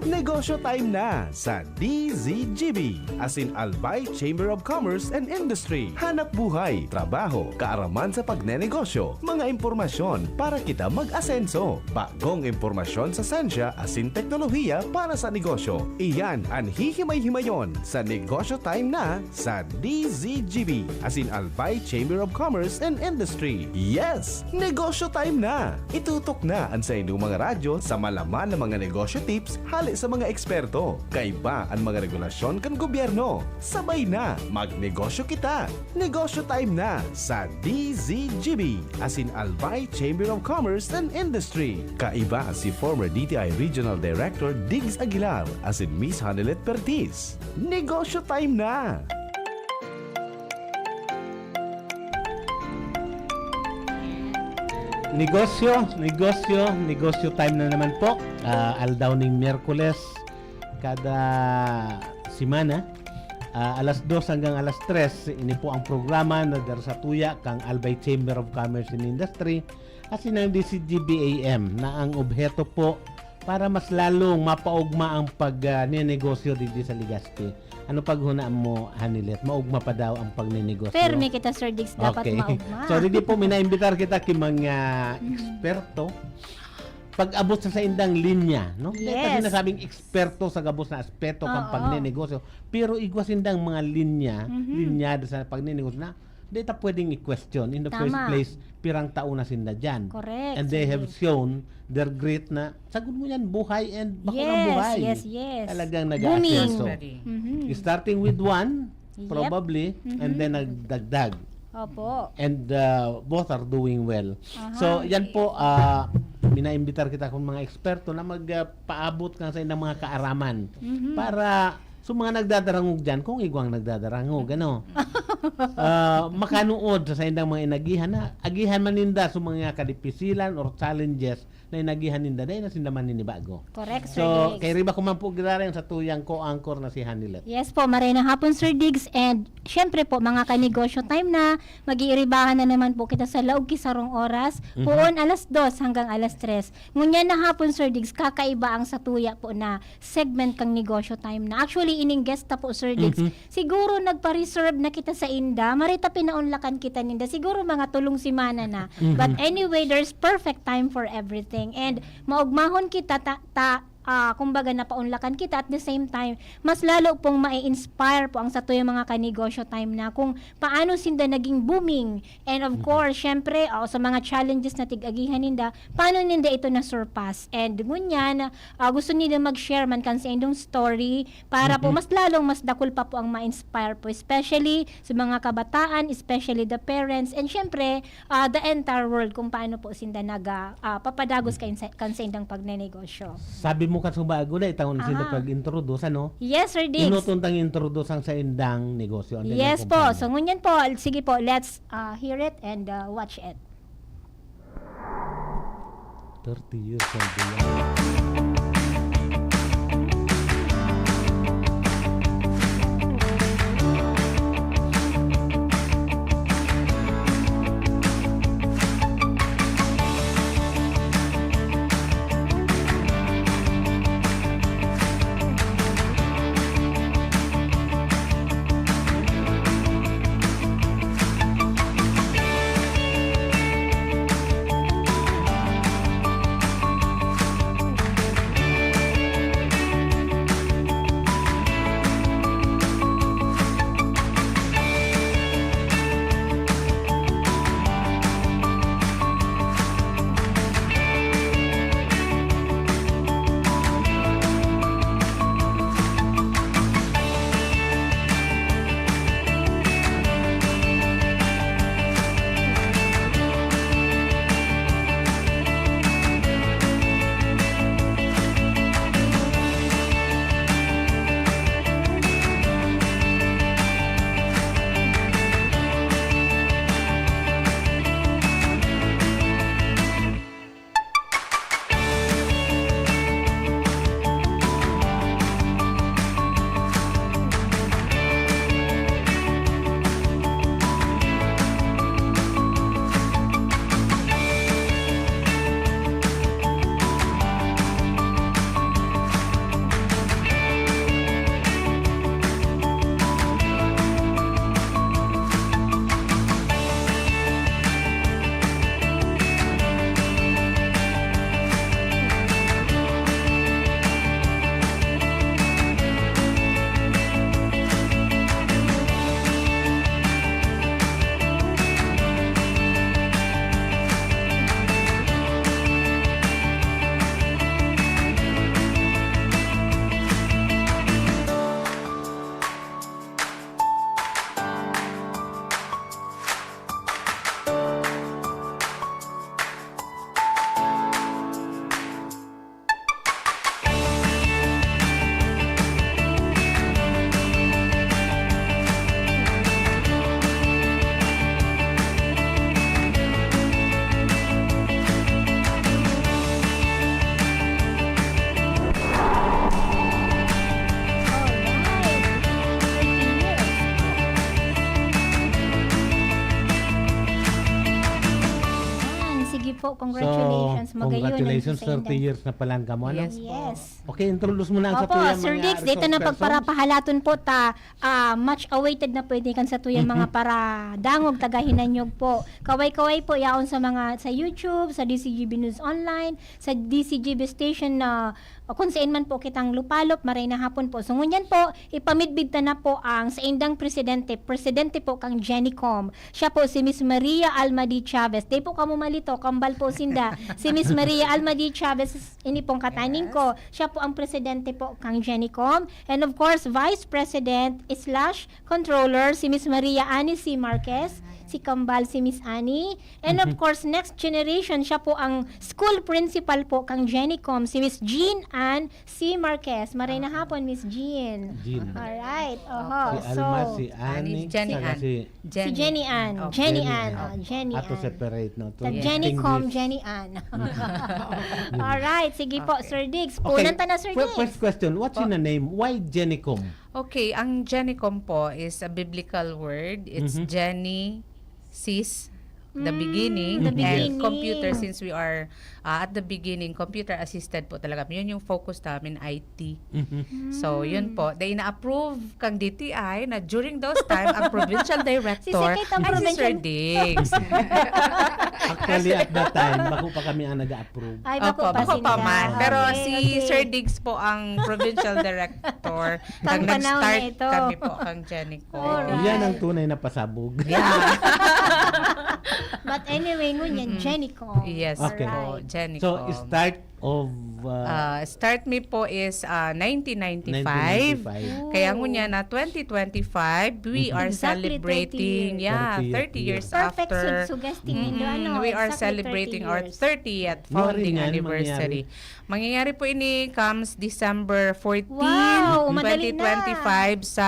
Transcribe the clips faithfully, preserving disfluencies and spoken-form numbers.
Negosyo Time na sa D Z G B, as in Albay Chamber of Commerce and Industry. Hanap buhay, trabaho, kaaraman sa pagnenegosyo, mga impormasyon para kita mag-asenso, bagong impormasyon sa sensya asin teknolohiya para sa negosyo. Iyan an hihimay-himayon sa Negosyo Time na sa D Z G B, as in Albay Chamber of Commerce and Industry. Yes! Negosyo Time na! Itutok na an saindong mga radyo sa malaman na mga negosyo tips hale sa mga eksperto. Kaiba an mga regulasyon kan gobyerno. Sabay na, magnegosyo kita! Negosyo Time na sa D Z G B, as in Albay Chamber of Commerce and Industry. Kaiba si former D T I Regional Director Diggs Aguilar, as in Miss Hanelet Pertiz. Negosyo Time na! Negosyo, negosyo, negosyo time na naman po. Ah, aldaw ning Miyerkules, kada semana, ah, alas dos hanggang alas tres, ini po ang programa na dara sa tuya kang Albay Chamber of Commerce and Industry, asin ang D Z G B A M, na ang obheto po para mas lalong mapaugma ang pag, ah, ninegosyo digdi sa Legazpi. Ano paghuna mo, Hanilet? Maugma pa daw ang pagnenegosyo? Permi kita, Sir Diggs, dapat Okay. maugma. So, digdi po, minaimbitar kita ki mga Mm. eksperto. Pag-abot sa saindang linya, no? Dahil kasi Yes. nasabing eksperto sa gabos na aspeto kan Oo. pagnenegosyo. Pero igwa sindang mga linya, Mhm. linyada sa pagnenegosyo na di ta pwedeng i-question in the Tama. first place, pirang taon na sinda dyan. Correct, And they Sir have Diggs. shown their grit na, sagod mo yan, buhay and bako ng Yes, buhay. yes, yes. Talagang Booming. nag-aasenso. Mhm. Starting with one, Yep. probably, and Mhm. then nagdagdag. Opo. And, uh, both are doing well. Aha. So, yan po, uh, minaimbitar kita kung mga eksperto na mag, uh, paabot kan saindang mga kaaraman Mhm. para sa mga nagdadarangog dyan, kung igwang nagdadarangog, ano, ah, makanuod sa saindang mga inagihan na agihan man ninda sa mga kadipisilan or challenges na inagihan ninda, dahil na sinda man ninibago. Correct, Sir So, Diggs. kay riba ko man po giraray ang satuyang co-anchor na si Hanilet. Yes po, maray na hapon, Sir Diggs. And syempre po, mga kanegosyo time na, mag-iiribahan na naman po kita sa laog ki sarong oras, Mhm. poon alas dos hanggang alas tres. Ngunyan na hapon, Sir Diggs, kakaiba ang satuya po na segment kang Negosyo Time na. Actually, ining guest ta po, Sir Diggs, Mhm. siguro nagpa-reserve na kita sa inda, maray ta pinaunlakan kita ninda, siguro mga tulong semana na. Mhm. But anyway, there's perfect time for everything. And maugmahon kita ta, ta, ah, kumbaga, napaunlakan kita. At the same time, mas lalo pong mai-inspire po ang satuyang mga kanegosyo time na kung paano sinda naging booming. And of Mhm. course, syempre, oh, sa mga challenges na tig-agihan ninda, paano ninda ito na-surpass. And ngunyan, ah, gusto ninda mag-share man kan saindong story para po Mhm. mas lalong mas dakul pa po ang ma-inspire po, especially sa mga kabataan, especially the parents, and syempre, ah, the entire world kung paano po sinda naga, ah, papadagos kan sa, kan saindang pagnenegosyo. Sabi mo kasubago na, itawon sinda Ah. pag-introduce, ano? Yes, Sir Diggs. Inutong tang introduce ang saindang negosyo. And then Yes ang po. kumpanya. So, ngunyan po, sige po, let's, ah, hear it and, ah, watch it. Thirty years old yan. Congratulations, So, magayunan congratulations, sa thirty indang. years na palan kamo, ano? Yes po. Yes. Okay, introduce mo na ang Opo, satuyang Sir mga Dix, dito na resource person. pagparapahalaton po ta, ah, much awaited na pwede kan satuyang mga Mhm. paradangog, taga Hinanyog po. Kaway-kaway po yaon sa mga, sa YouTube, sa D C G B News Online, sa D C G B station na, o kung saan man po kitang lupalop, maray na hapon po. So, ngunyan po, ipamidbid ta na po ang saindang presidente. Presidente po kang Genicom. Siya po si Miss Maria Alma D. Chavez. Di po kamo malito, kambal po sinda. Si Miss Maria Alma D. Chavez, ini pong kataning Yes. ko. Siya po ang presidente po kang Genicom. And of course, vice president slash controller, si Miss Maria Annie C. Marquez. Si kambal, si Miss Annie. And of Mhm. course, next generation, siya po ang school principal po kang Genicom, si Miss Jean Ann C. Marquez. Maray na hapon, Miss Jean. Jean. Alright. Oho. Si Alma, So, si Annie, Annie, Jenny saka Ann. si Si Jenny. Jenny Ann. Okay. Jenny Jenny Ann. Ann. Oh, Jenny Ato Ann. separate, no? Sa Yes. Genicom, Distinguish. Jenny Ann. Alright. Sige po, Okay. Sir Diggs. Okay. Punan ta na, Sir Fir-, Diggs. first question, what's Po. in the name? Why Genicom? Okay, ang Genicom po is a biblical word. It's Mhm. Geni, sis, the Mm, beginning, the and beginning. computer, since we are, uh, at the beginning, computer assisted po talaga. Yun yung focus namin, I T. Mhm. So, yun Mm. po. Then, ina-approve kang D T I na during those time, ang provincial director Si Secretary ay si Sir Provincial Diggs. Actually, at that time, bako pa kami ang nag-a-approve. Ay, bako Opo, pa bako pa sinda. man. Pero Okay, si okay. Sir Diggs po ang provincial director. Kang Nang panahon na nag-start ito. kami po kang Genicom. Alright. Yan ang tunay na pasabog. Yeah. But anyway, ngunyan, Mm-mm. Genicom. Yes Okay. po, Alright. Genicom. So, start of, uh, Ah, start mi po is, ah, nineteen ninety-five. nineteen ninety-five. Kaya Oh. ngunyan na twenty twenty-five, we Mhm. are Exactly thirty celebrating, years. yeah, thirty years thirty years after. Perfect sug-, suggesting nindo, Mm-mm. ano, We are exactly celebrating our thirty years. thirtieth Nuari founding niyan anniversary. mangyari? Mangyayari po ini comes December fourteen, Wow, madali na. twenty twenty-five sa,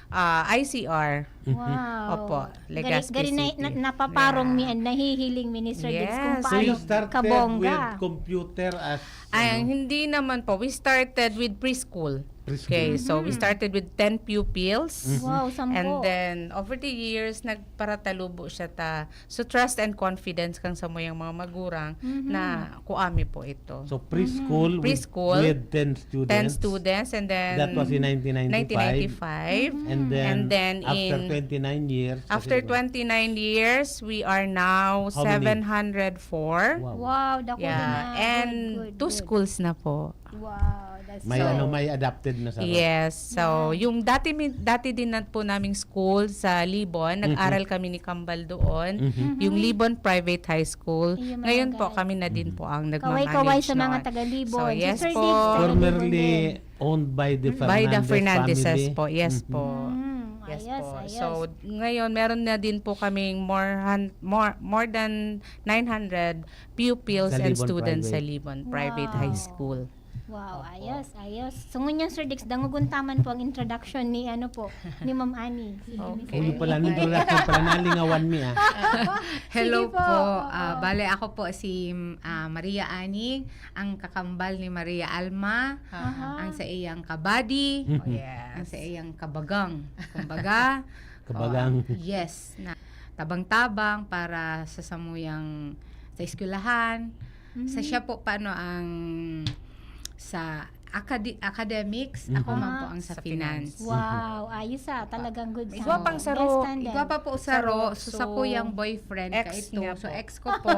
ah, I C R. Mhm. Wow. Opo, Legazpi Gari, gari na, City. na, napaparong Yeah. mi and nahihiling mi ni Sir Diggs kung Yes. So, you paano started kabongga. with computer as, Ay, ano? hindi naman po. We started with preschool. Preschool. Okay, so we Mhm. started with ten pupils. Mhm. Wow, sampo. And then, over the years, nagparatalubo siya ta. So, trust and confidence kang samuyang mga magurang Mhm. na kuami po ito. So, preschool Mhm. with, Preschool, with ten ten students. students, and then That was in nineteen ninety-five. nineteen ninety-five. Mhm. And then, And then after in, twenty-nine years, kasi after diba? twenty-nine years, we are now How many? seven hundred four. Wow. Wow, dako Yeah, na. and Good, good, two good. schools na po. Wow, that's May so ano, may adapted na sa Yes. So, Yan. yung dati mi-, dati din na po naming school sa Libon, Mhm. nag-aral kami ni Kambal doon. Mhm. Mhm. Yung Libon Private High School. Yung mga Ngayon po, guys. kami na din Mhm. po ang Kaway-kaway nagma-manage sa mga noon. taga-Libon. So, Si yes Sir po. Diggs, taga-Libon Formerly din. owned by the Mm. By the Fernandez Fernandezes family. po. Yes Mhm. po. Mm, Yes ayos, po. ayos. So, ngayon, meron na din po kaming more han-, more, more than nine hundred pupils Sa and Libon students sa Private. Libon Private High Wow. School. Wow, Opo. ayos, ayos. So, ngunyan, Sir Dix, dangogon ta man po ang introduction ni, ano po, ni Ma'am Annie. Sige, Miss Okay. Uy, Annie. pala, introduction pala, nalingawan mi, ah. Hello Sige po. po. Ah, Oo. bale, ako po si, ah, Maria Annie, ang kakambal ni Maria Alma, Aha. ang sa iyang kabady, Mhm. Oh, yes. ang sa iyang kabagang. Kumbaga, Kabagang. oh, yes, na tabang-tabang para sa samuyang, sa eskwelahan. Sa Mhm. siya po, paano ang sa acad-, academics, ako Mhm. man po Ah. ang sa Sa finance. finance. Wow, Mhm. ayos ah. Talagang good Igwa sa pang best saro. tandem. Igwa pa po saro, Saro, so sa so, kuyang boyfriend ex ka ito. niya So, po. ex ko po,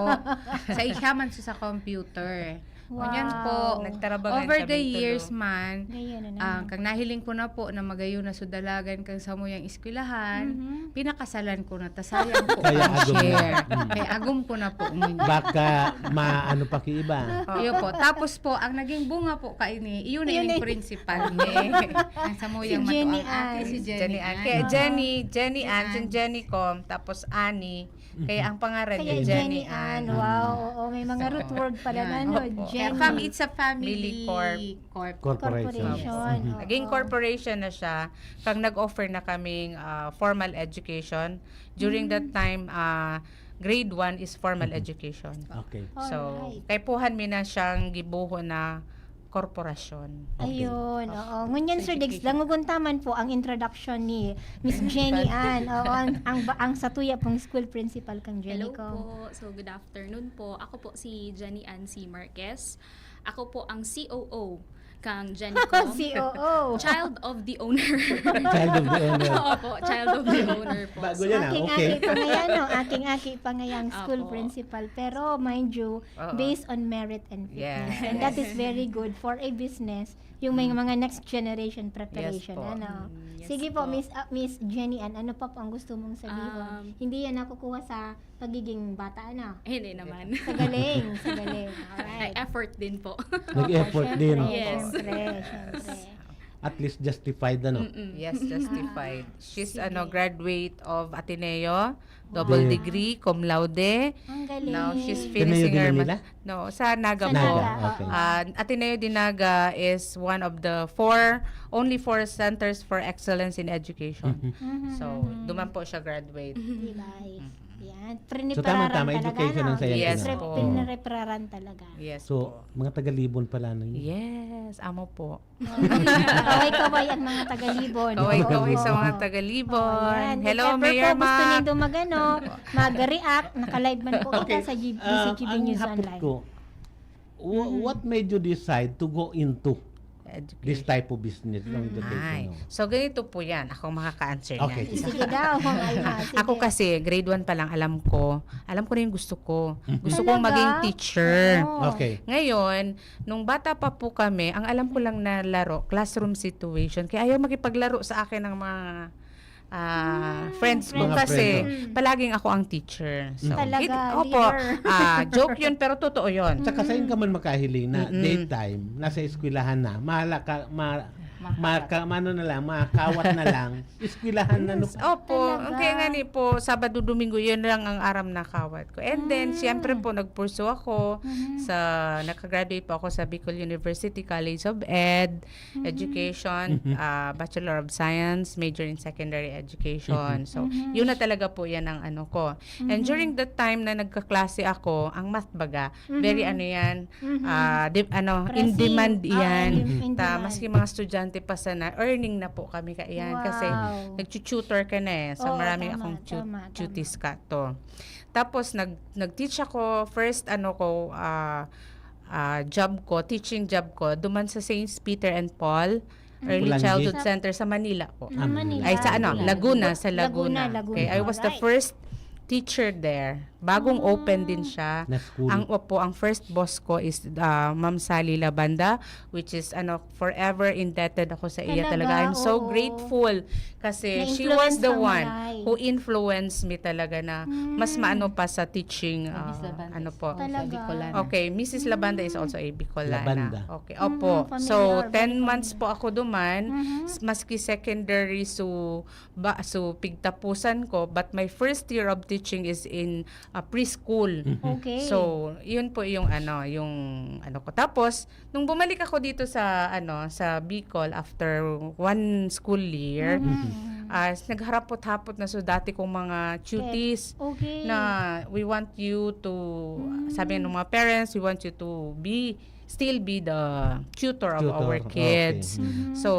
sa siya man so sa computer. Ngunyan po, Wow. Nagtarabangan over the kaming tulo. years man, Gayon na ah, naman. kang nahiling ko na po na magayon na so dalagan kang samuyang eskwelahan, Mhm. pinakasalan ko na, ta sayang po Kaya ang agom na. share. Mm. Kaya agom ko na po ngunyan. Baka maano pa ki iba. Iyo po. Tapos po, ang naging bunga po kaini, iyon na Iyon ining na. principal ni. Ang samuyang Si Jenny matuang ate, Ann. si Jenny Jenny Ann. Ann. Kaya Oo. Jenny, Jenny Ann, Ann. si Jenny Com, tapos Annie. Kaya Mhm. ang pangaran Kaya niya, Jenny Jenny Ann. Ann. Wow, oo, may mga So, root word pala yan. na, no? Opo. Kaya Jenny. fam-, it's a family Family corp. corp. Corporation. Corporation. Mhm. Oo. Naging corporation na siya. Kang nag-offer na kaming, ah, formal education. During that Mm. time, ah, grade one is formal Mhm. education. Okay. So, Alright. kaipuhan mi na siyang gibuho na korporasyon. Okay. Ayun, oo. Ngunyan, Sir Diggs, dangugon taman po ang introduction ni Miss Jenny Ann. Oo, ang, ang, ang satuya pong school principal kang Jenny Hello ko. Po. So, good afternoon po. Ako po si Jenny Ann C. Marquez. Ako po ang C O O kang Jenny ko. C O O. Child of the owner. Child of the owner. Opo, child of the owner po. Bago So, yan, ah. Aking Okay. aki pa ngayon, no? Aking aki pa ngayang school Opo. principal. Pero mind you, Oo. based on merit and fitness. Yes. And that is very good for a business. Yung may mga next generation preparation, po. ano? Mm, yes Sige po, po. Miss ah, Miss Jenny Ann, ano pa po ang gusto mong sabihin? Um, Hindi yan nakukuha sa pagiging bata, ano? Hindi naman. Sa galing, sa galing. Alright. Effort din po. Nag-effort din. Siyempre, Yes. siyempre, siyempre. At least justified, ano? Mm-mm. Yes, justified. She's Sige. ano graduate of Ateneo, double Wow. degree, cum laude. Ang galing. Now she's Ateneo finishing de her Manila? mas- No, sa Naga Sa po. Naga, Naga, okay. oo. Ah, Ateneo de Naga is one of the four, only four centers for excellence in education. Mhm. Mhm, So, mhm. duman po siya graduate. Diba? Yan. So, tama-tama, Pinipararan talaga, education no? ang science, Yes ano? po. Pinipararan talaga. Yes So, po. Mga taga-Libon pala na yun. Yes, amo po. Kaway-kaway ang mga taga-Libon. Kaway-kaway sa mga Oo. taga-Libon. Oh, yan. Hello, If ever Mayor po gusto Mac. niyo magano, mag-react, naka-live man po kita Okay, sa G- ah, B C G B ang News hapot Online. ko, wha- what made you decide to go into this Education. Type of business ng education? Ay. No? So, ganito po yan. Ako ang makaka-answer niyan. Okay. Sige daw. Ay, ah, sige. Ako kasi, grade one pa lang, alam ko, alam ko na yung gusto ko. Gusto kong Talaga? maging teacher. Oo. Okay. Ngayon, nung bata pa po kami, ang alam ko lang na laro, classroom situation. Kaya ayaw makipaglaro sa akin ng mga ah, friends ko Mga kasi friends. palaging ako ang teacher. So, Talaga, gid- opo, leader. Ah, joke yun pero totoo yun. Tsaka saan ka man makahiling na Mm-mm. daytime, nasa eskwelahan na, mahala ka, ma, maka, mano na lang, makawat na lang, eskwelahan na. No? Opo, Talaga? Ang kaya nga ni po, Sabado, Domingo, yun lang ang aram na kawat ko. And then, siyempre po, nag-pursue ako sa, nakagraduate po ako sa Bicol University College of Ed, Education, ah, Bachelor of Science, major in Secondary Education. So, yun na talaga po yan ang ano ko. And during the time na nagkaklase ako, ang math baga, very ano yan, ah, di- ano, in Pressing. demand Ah, yan. in- in Ta, demand. Maski mga estudyante pa sana, earning na po kami kaiyan kasi Wow. nag-tutor ka na eh. So, Oo, marami tama, akong tu- tama, tama. tutees ka to. Tapos, nag, nag-teach ako, first, ano ko, ah, ah, job ko, teaching job ko, duman sa Saints Peter and Paul Early Pulangi. Childhood Center sa Manila po. Ah, Manila. Ay, sa ano, Laguna. Laguna, sa Laguna, Laguna. Laguna. Okay, I was the Alright. First teacher there. Bagong open din siya. Na school. Ang opo, ang first boss ko is ah, Ma'am Sally Labanda, which is ano, forever indebted ako sa iya. Talaga, Talaga, I'm so oo. Grateful kasi she Na-influence was the kang one maray. Who influenced me talaga na mas maano pa sa teaching. Miss Ah, Labanda ano is po? also Talaga. Bicolana. Okay, Missus Labanda is also a Bicolana. Labanda. Okay, opo. Mm, So, familiar, ten very months familiar. po ako duman, Mhm. s- maski secondary, so, ba, so, pigtapusan ko, but my first year of teaching is in ah, preschool. Okay. So, yun po yung ano, yung ano ko. Tapos, nung bumalik ako dito sa ano, sa Bicol after one school year, Mhm. ah, nagharapot-hapot na so dati kong mga cuties Okay. na we want you to, sabi ng mga parents, we want you to be, still be the tutor of Tutor, our okay. kids. Mhm. So,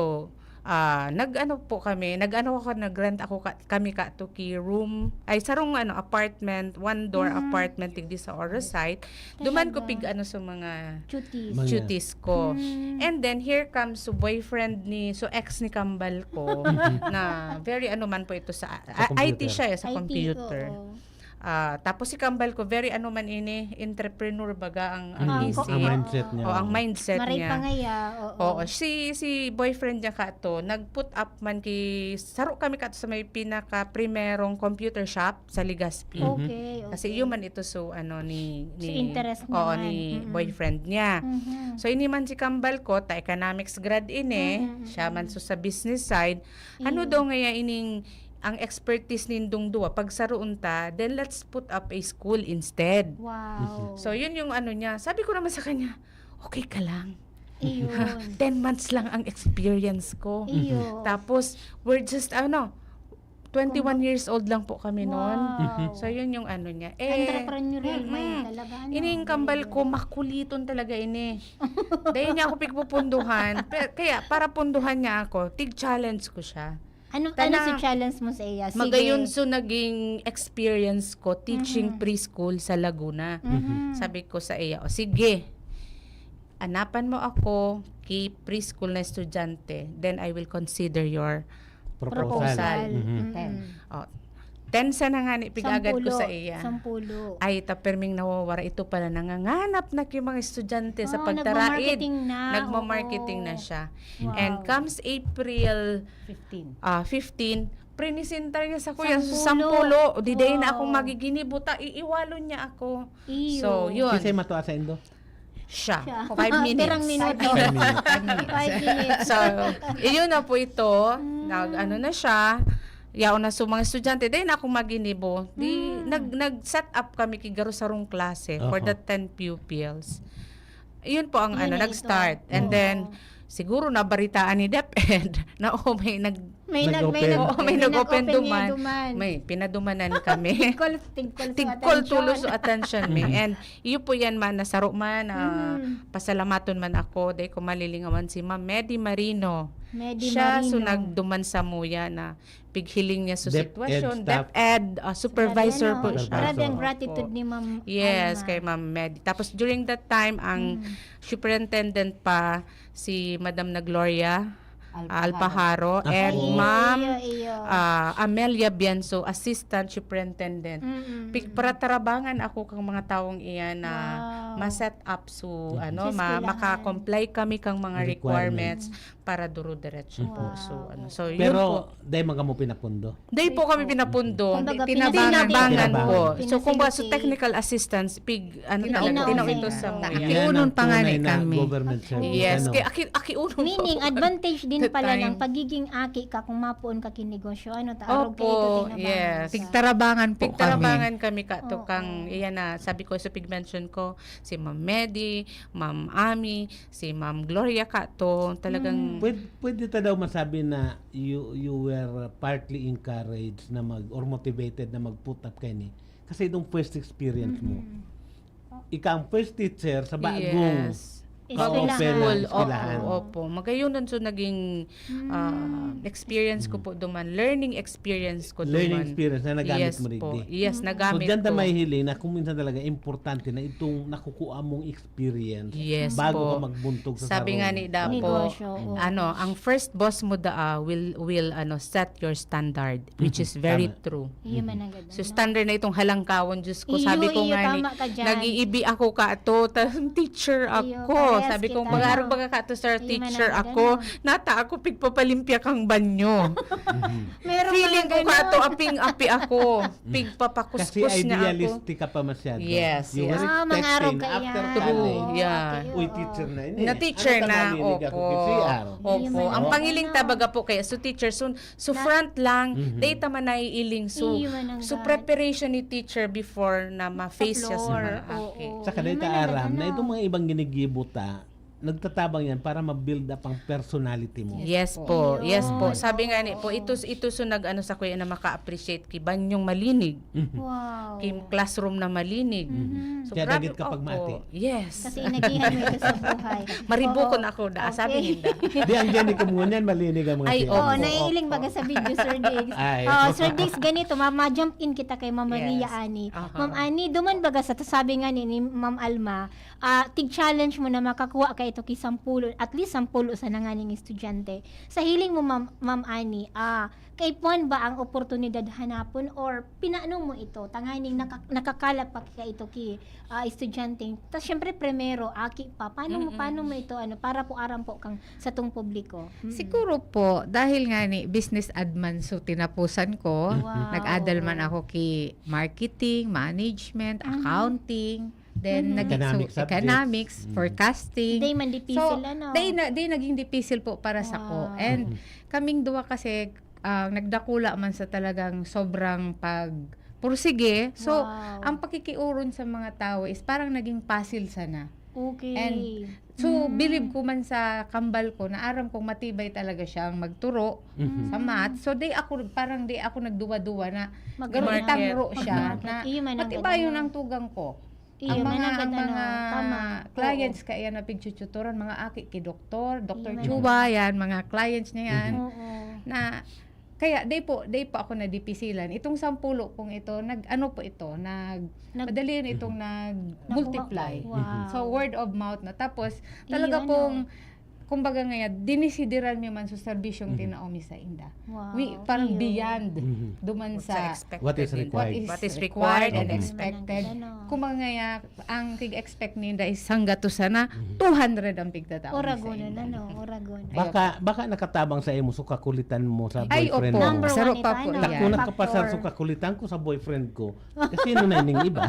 ah, nag-ano po kami, nag-ano ako, nag-rent ako ka, kami ka to ki room, ay sarong ano, apartment, one door apartment digdi sa Orisite. Duman ko Talaga? Pig ano sa mga Cuties. Mga- cuties ko. Mm. And then here comes so boyfriend ni, so ex ni kambal ko na very ano man po ito sa, Sa I T computer. siya eh, sa I T, computer. Oo. Ah, tapos si kambal ko, very ano man ini, entrepreneur baga ang, ang Ah, isip. ko- Ang mindset niya. O, ang mindset Maray niya. pa ngaya, oo. Oo, si si boyfriend niya ka to, nag-put up man ki saro kami ka to sa may pinaka primerong computer shop sa Legazpi. Okay, okay. Kasi yun man ito so ano ni, Si ni interest oo, naman. ni Mm-mm. boyfriend niya. Mhm. So ini man si kambal ko, ta economics grad ini, Mm-mm. Siya man so sa business side. Ano Ayun. daw ngaya ining ang expertise nindong duwa, pagsaroon ta, then let's put up a school instead. Wow. So, yun yung ano niya. Sabi ko naman sa kanya, okay ka lang. Ayun. Ten months lang ang experience ko. Iyo. Tapos, we're just, ano, Twenty-one years old lang po kami noon. Wow. So, yun yung ano niya. Eh, Entrepreneurial mind mm-mm. talaga, ano? Ini yung kambal ko, makuliton talaga ini. Dahil niya ako pigpupunduhan. Pe-, kaya, para punduhan niya ako, tig-challenge ko siya. Ano, Tana, ano si challenge mo sa iya? Sige. Magayon so naging experience ko teaching Mhm. preschool sa Laguna. Mhm. Sabi ko sa iya, "O sige, anapan mo ako ki preschool na estudyante, then I will consider your Proposal. proposal." Mhm. Mm-mm. Ten. O, ten sana nga ni pig-agad ko Sampulo. sa iya. Sampulo. Ay, ta perming nawawara. Ito pala, nanganganap na ki mga estudyante sa Ah, pagtarait. nagmamarketing na. Nagmamarketing Oo. na siya. Wow. And comes April Fifteen. ah, fifteen, prinisentar niya sa kuya, Sampulo. sampulo. O, di dai na akong Wow. magiginibo, ta iiwalon niya ako. Iyo. So, yun. Kasi matuwa sa indo. Siya. Siya. Five minutes. Pirang minuto. Five minutes. Five minutes. Five minutes. So, iyon na po ito. Mm. Nag-ano na siya. Yaon na sa mga estudyante. Dai na akong maginibo. Di, Mm. nag-, nag-set up kami ki garo sarong klase for Oho. the ten pupils. Yun po ang Yun ano, na ito. nag-start. And Oo. then, siguro nabaritaan ni DepEd na, oh, may nag- May nag-, may Nag-open. nag-, Oo, may may nag-open nag-open niya duman. duman. May pinadumanan kami. Tigkol, tigkol sa Tigkol atensyon. tulos sa atensyon mi. Mm. And iyo po yan man, nasaro man, ah, Mm. pasalamaton man ako, dai ko malilingawan si Ma'am Medi Marino. Medi Siya, so Marino. nagduman sa muya na pighiling niya sa DepEd sitwasyon. staff. DepEd, ah, supervisor Grabe, ano? po siya. Grabe ang Supervisor. gratitude Opo. ni Ma'am Yes, Alma. kay Ma'am Medi. Tapos during that time, ang Mm. superintendent pa si Madam na Gloria Alpaharo. Alpaharo Ako. and Ay, iyo, Ma'am, iyo, iyo. ah, Amelia Bianzo, Assistant Superintendent. Mm-mm. Pig-, paratarabangan ako kang mga taong iyan na Wow. ma-set up. So, Mm-hmm. ano, Sa ma-, eskwelahan. maka-comply kami kang mga Requirements. requirements para duro-diretso po. Wow. So, ano, so, yun Pero, po. dai man kamo pinapundo? Dai po Dai kami po. pinapundo. Kumbaga, Tinabangan. Tinabangan po. Tinabangan. So, kumbaga, so Pinasilitate. technical assistance, pig-, ano Tinaw talaga, sa tinaw ito sa Yan ang muya. Akiunon ang pa nga tunay ni na kami. government service, Yes, ano? kaya aki-, akiunon po Meaning, ako. advantage din The pala ng time. pagiging aki ka kung mapoon ka ki negosyo. Ano, ta, arog Opo, kayo ito, tinabangan yes. ka. Pigtarabangan po Pigtarabangan kami. kami ka to Oo. kang, iyan na, sabi ko sa pig-mention ko, si Ma'am Medi, Ma'am Ami, si Ma'am Gloria ka to, talagang Mm. Pwede, pwede ta daw masabi na you, you were partly encouraged na mag, or motivated na mag-put up kaini. Kasi itong first experience mo. Mm-hmm. Ika ang first teacher sa bagong Yes. ka-open Eskwelahan. na School, eskwelahan. opo, opo. Magayon nun, so, naging, ah, Mm. experience ko Mm. po duman. Learning experience ko Learning duman. experience na nagamit Yes mo po. digdi. Yes, Mm. nagamit So, diyan ta ko. mahihiling na kung minsan talaga importante na itong nakukuha mong experience Yes bago po. ka magbuntog sa Sabi nga sarong ni Dapo, Negosyo, oo. ano, ang first boss mo daa will, will, ano, set your standard, which Mhm. is very Tama. true. Iyo Mhm. man ang ganda, So, no? standard na itong halangkawon, Diyos ko. Iyo, Sabi ko iyo, nga ni, tama ka dyan. nag-iibi ako ka to, ta-, teacher Iyo, ako. parehas Sabi ko, kita. mag-aarog baga ka to, sir, Iyo man ang teacher ganda, ako. no? Nata ako, pigpapalimpya kang banyo. Mhm. Meron Feeling mga ko ka to, ganon. aping-api ako. Pigpapakuskus Kasi niya ako. idealistic ka pa masyado. Yes, You were yes. Ah, mga expecting arog ka after yan. True, college, yeah. Okay, "Uy, oo. teacher na ini. Na teacher Ano ta na, malinig ako opo. ki C R?" Opo. Yun man Ang ang pangiling ano. tabaga po kaya, so teacher, so, so Na front lang, Mhm. data man naiiling. So, Iyo man ang so gad. preparation ni teacher before na Sa ma-face siya sa floor, mga aki. oo. Saka Yun dahil man ang taaram na ano. itong mga ibang ginigibo ta, nagtatabang yan para ma-build up ang personality mo. Yes Yes po. po. Yes po. Ayun. Sabi nga ni po, Oo. ito, ito so nag-ano sa kuya na maka-appreciate ki banyong malinig. Mhm. Wow. Ki classroom na malinig. Mhm. So, Kaya grabe, dagit kapag opo. maati. Yes. Kasi inagihan mo ito sa buhay. Maribukon Oo. ako, da, sabi Okay. ninda. Di, ang gani ko muna yan, malinig ang mga Ay, tiyan. Oo, opo, naiiling opo. baga sa video, Sir Diggs. Ay. Oh, Sir Diggs, ganito, ma-, ma-jump in kita kay Ma'am Maria Yes. Ani. Aha. Ma'am Ani, duman baga sa sabi nga ni, ni Ma'am Alma, ah, tig-challenge mo na makakuha ka ito ki sampulo, at least sampulo sa nanganing estudyante. Sa hiling mo, Ma'am, Ma'am Ani, ah, kaipuhan ba ang oportunidad hanapon or pinano mo ito? Tanganing naka-, nakakalap pa ka ito ki, ah, estudyante. Tas syempre, primero, aki pa. Paano mo, Mm-mm. paano mo ito, ano, para po aram po kang satong publiko? Mm. Siguro po, dahil nga ni business admin, so tinapusan ko, Wow. nag-adal man ako ki marketing, management, Mhm. accounting, then Mhm. naging, so, Economic subjects. economics, Mm. forecasting. Day man dipisil, So, ano? day na, day naging dipisil po para sa ko. Wow. And Mhm. kaming duwa kasi, ah, nagdakula man sa talagang sobrang pag-pursige. So, Wow. ang pakikiuron sa mga tao is parang naging puzzle sana. Okay. And so, Mm. bilib ko man sa kambal ko na aram kong matibay talaga siyang magturo Mhm. sa math. So, di ako, parang di ako nagduwa-duwa na Mag- garo Market. itangro siya Market. na Iyo man ang matibayon ganun. Ang tugang ko. Iyo ang man mga, ang ang ganun, mga tama. clients Oo. Kaya na pigchuchuturan, mga aki ki doktor, doktor Iyo man. Chuba, yan, mga clients niya yan. Oo. Na, kaya, day po, day po ako nadipisilan. Itong sampulo kong ito, nag, ano po ito, nag, Nag- madali yun itong nag, multiply. Wow. So, word of mouth na. Tapos, Iyo, talaga ano? pong, kumbaga nga, dinisideran mi man sa serbisyong Mhm. tinao mi sa inda. Wow. We, parang Iyo. beyond, Mhm. duman What's sa expected What is in- required. what is What is required and required. expected. Ano? Kumbaga nga, ang kig-expect ninda is hanggato sana, Mhm. two hundred ang pigtatao mi sa Oragon na, inda. no? Oragon. Ayun. Baka baka nakatabang sa imo so kakulitan mo sa Ay, boyfriend opo. mo. Number Saro one pa ito, po ano? yan. Ako nagkapasar Factor. So kakulitan ko sa boyfriend ko. Kasi sino na ining iba?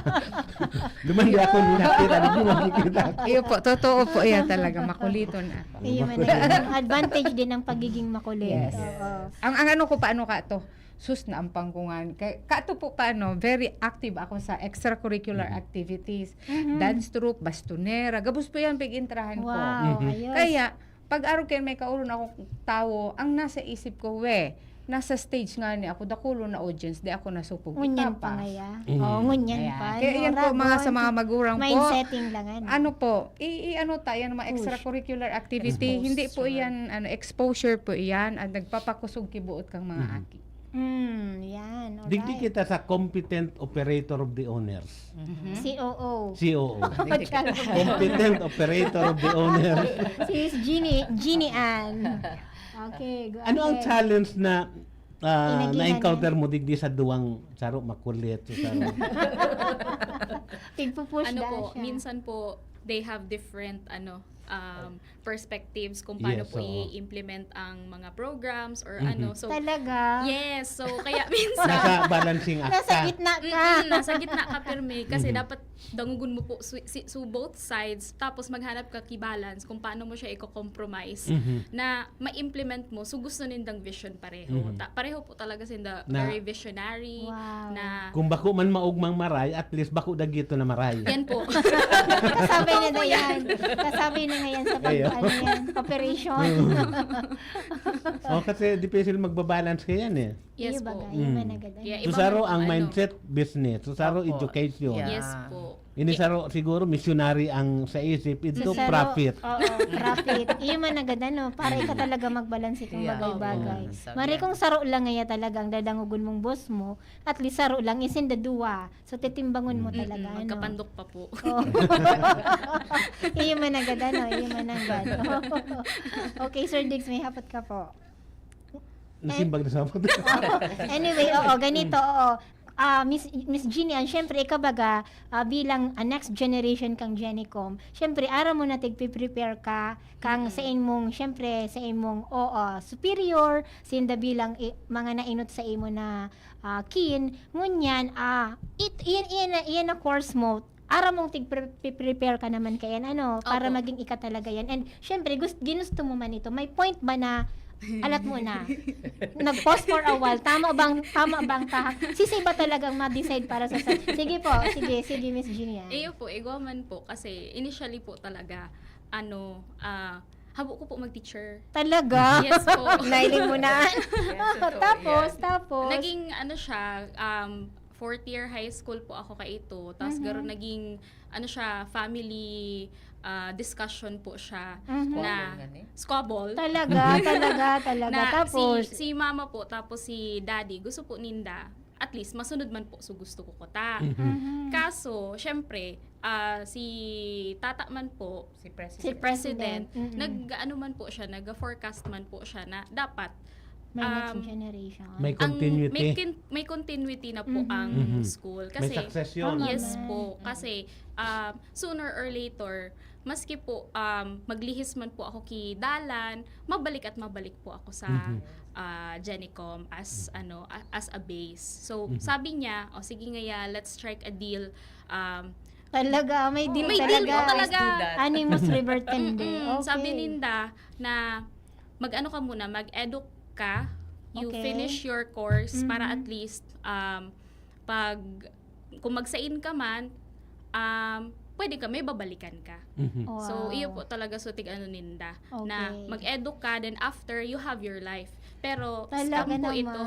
Lumandi ako nakita, di mo nakikita. Iyo po, totoo po yan talaga. Makuliton ako. Iyo man ang advantage din ng pagiging makulit. Yes. Oo. Ang, ang ano ko pa, ano ka to? Sus, naampang ko nga. Kay, kato po pa, ano, very active ako sa extracurricular Mhm. activities. Mhm. Dance troupe, bastonera. Gabos po yan, pig-intrahan ko. Wow, Mhm. ayos. Kaya, pag araw kayo may kaurong akong tawo, ang nasa isip ko, we, nasa stage nga ni ako, dakulo na audience, di ako nasupog. Ngunyan Ika pa ngaya. Mm. Oh, ngunyan Ayan. pa. Kaya yan po, mga sa mga magurang po, Mindsetting lang, ano? ano po, i, i ano ta, yan mga Push. Extracurricular activity, Expose. Hindi po yan, ano, exposure po yan, at nagpapakusog kibuot kang mga Mhm. aki. Hmm, yan. Digdi Alright. kita sa competent operator of the owners. Mhm. C O O. C O O. Charot. Competent operator of the owners. Si Jeannie, Jeannie Ann. Okay, go Ano ang ahead. Challenge na ah, Inagihan na-encounter eh. mo digdi sa duwang saro makulit, so saro? Tigpupush Ano daw po, siya. Minsan po, they have different ano um, perspectives kung paano Yes, po oo. i-implement ang mga programs or Mhm. ano. So, Talaga? Yes, so kaya minsan, Nasa balancing act Nasa ka. gitna ka. Mm-mm, nasa gitna ka pirmi kasi Mhm. dapat dangugon mo po su- si, su both sides, tapos maghanap ka ki balance kung paano mo siya i-compromise Mhm. na ma-implement mo so gusto nindang vision pareho. Mhm. Ta- pareho po talaga sinda Na- very visionary Wow. na Kung bako man maugmang maray, at least bako dagito na maray. Yan po. Kasabay na Totoo daw po yan. Kasabay na ngayon sa pag, Ayo. ano yan, operation. Oh, kasi difícil magbabalance kaya yan eh. Yes Iyo po. bagay, Mm. managad. Yeah, So iba saro man ang ang ano. Mindset, business. So saro Opo. Education. Yeah. Yes po. Ini saro siguro missionary ang sa isip, ito So, saro- profit. Oo, profit. Iyo managad ano, para ikaw talaga magbalanse kang Yeah. bagay-bagay. Oo. Mare kung saro lang ngaya talaga ang dadangugon mong boss mo, at least saro lang, isinda duwa. So, titimbangon mo Mm. talaga, Mm, ano? Magkapandok pa po. Oh. Iyo managad ano, iyo managad. Okay, Sir Diggs, may hapot ka po. Nasimbag na sa Anyway, oo, ganito, oo. Ah, Miss Miss Jeannie Ann, syempre ikaw baga ah, bilang ah, next generation kang Genicom, syempre aram mo na tigpe-prepare ka kang sa imong syempre sa imong oo, superior sinda bilang i- mga nainot sa imo na ah, kin ngunyan ah it, iyan, iyan, na, iyan na course mo aram mong tig-prepare ka naman kayan ano para Opo. Maging ika talaga yan and syempre gust, ginusto mo man ito may point ba na alat mo na. Nag-pause for a while. Tama bang, tama bang tahak? Sisi ba talagang ma-decide para sa, sa... Sige po, sige, sige, Miss Jeannie Ann. Iyo po, igwa man po. Kasi initially po talaga, ano, ah, habo ko po mag-teacher. Talaga? Yes po. Nailing mo na. Yes, totoo Tapos, yan. tapos. Naging, ano siya, um, fourth year high school po ako kaito. Tapos Mhm. garo naging, ano siya, family ah, discussion po siya Mhm. na Squabble nga ni. Squabble. Talaga, talaga, talaga. Na Tapos, si, si mama po, tapos si daddy, gusto po ninda, at least, masunod man po so gusto ko kuta. Mhm. Mhm. Kaso, syempre, ah, si tata man po, Si President. Si President. President, Mm-mm. nag-ano man po siya, nag-forecast man po siya na dapat May next um, generation. May ang continuity. may, kin- may continuity na po Mhm. ang Mhm. school. May Kasi, succession. Tama. yes Naman. po, kasi um, sooner or later, maski po um, maglihis man po ako ki Dalan, mabalik at mabalik po ako sa Mhm. ah, Genicom as ano a- as a base. So, Mhm. sabi niya, "O sige nga ya, let's strike a deal." Um, Talaga, may deal may talaga. deal po talaga. Let's do that. Animus revertendi. Mm-mm. Okay. Sabi ninda na mag-ano ka muna, mag-educ ka, you Okay. finish your course para Mhm. at least um, pag kung magsain ka man, um, pwede ka, may babalikan ka. Mhm. Wow. So, iyo po talaga so tig-ano ninda, na Okay. mag-edu ka, then after, you have your life. Pero, Talaga scam po naman. ito.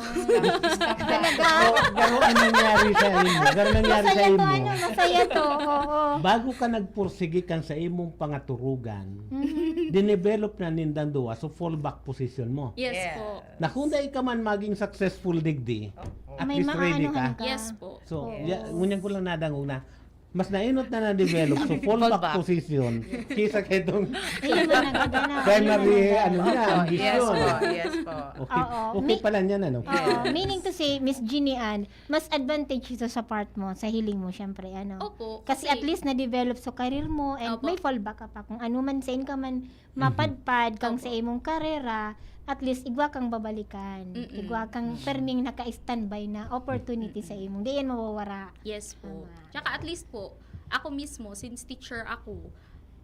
Talaga. Pero, pero anong nangyari sa imo? Pero nangyari sa Masaya to, imo? Ano, masaya to. Oo. Bago ka nagpursige kan sa imong pangaturugan, Mhm. dinevelop na nindang duwa, so fallback position mo. Yes Yes. po. Na kung dai ka man maging successful digdi, at May least ready maanuhan ka. ka. Yes po. So, Oo. ya, ngunyan ko lang nadangog na, mas nainot na na-develop. So, fallback Fallback. position kaysa ketong Ayun man ang gagana. primary, Ayun man ang ano niya, Opo, yes ambisyon. po, yes po. Okay, Oo. okay Mi- pala niyan, ano? Oo, meaning to say, Miss Jeannie Ann, mas advantage ito sa part mo, sa hiling mo, syempre, ano. Opo. Kasi, at least na-develop sa career mo and Opo. May fallback ka pa. Kung ano man sa ka man mapadpad kang Opo. Sa imong karera, at least igwa kang babalikan. Mm-mm. Igwa kang perming naka-standby na opportunity sa imong. Di yan mawawara. Yes po. Tama. Tsaka at least po, ako mismo, since teacher ako,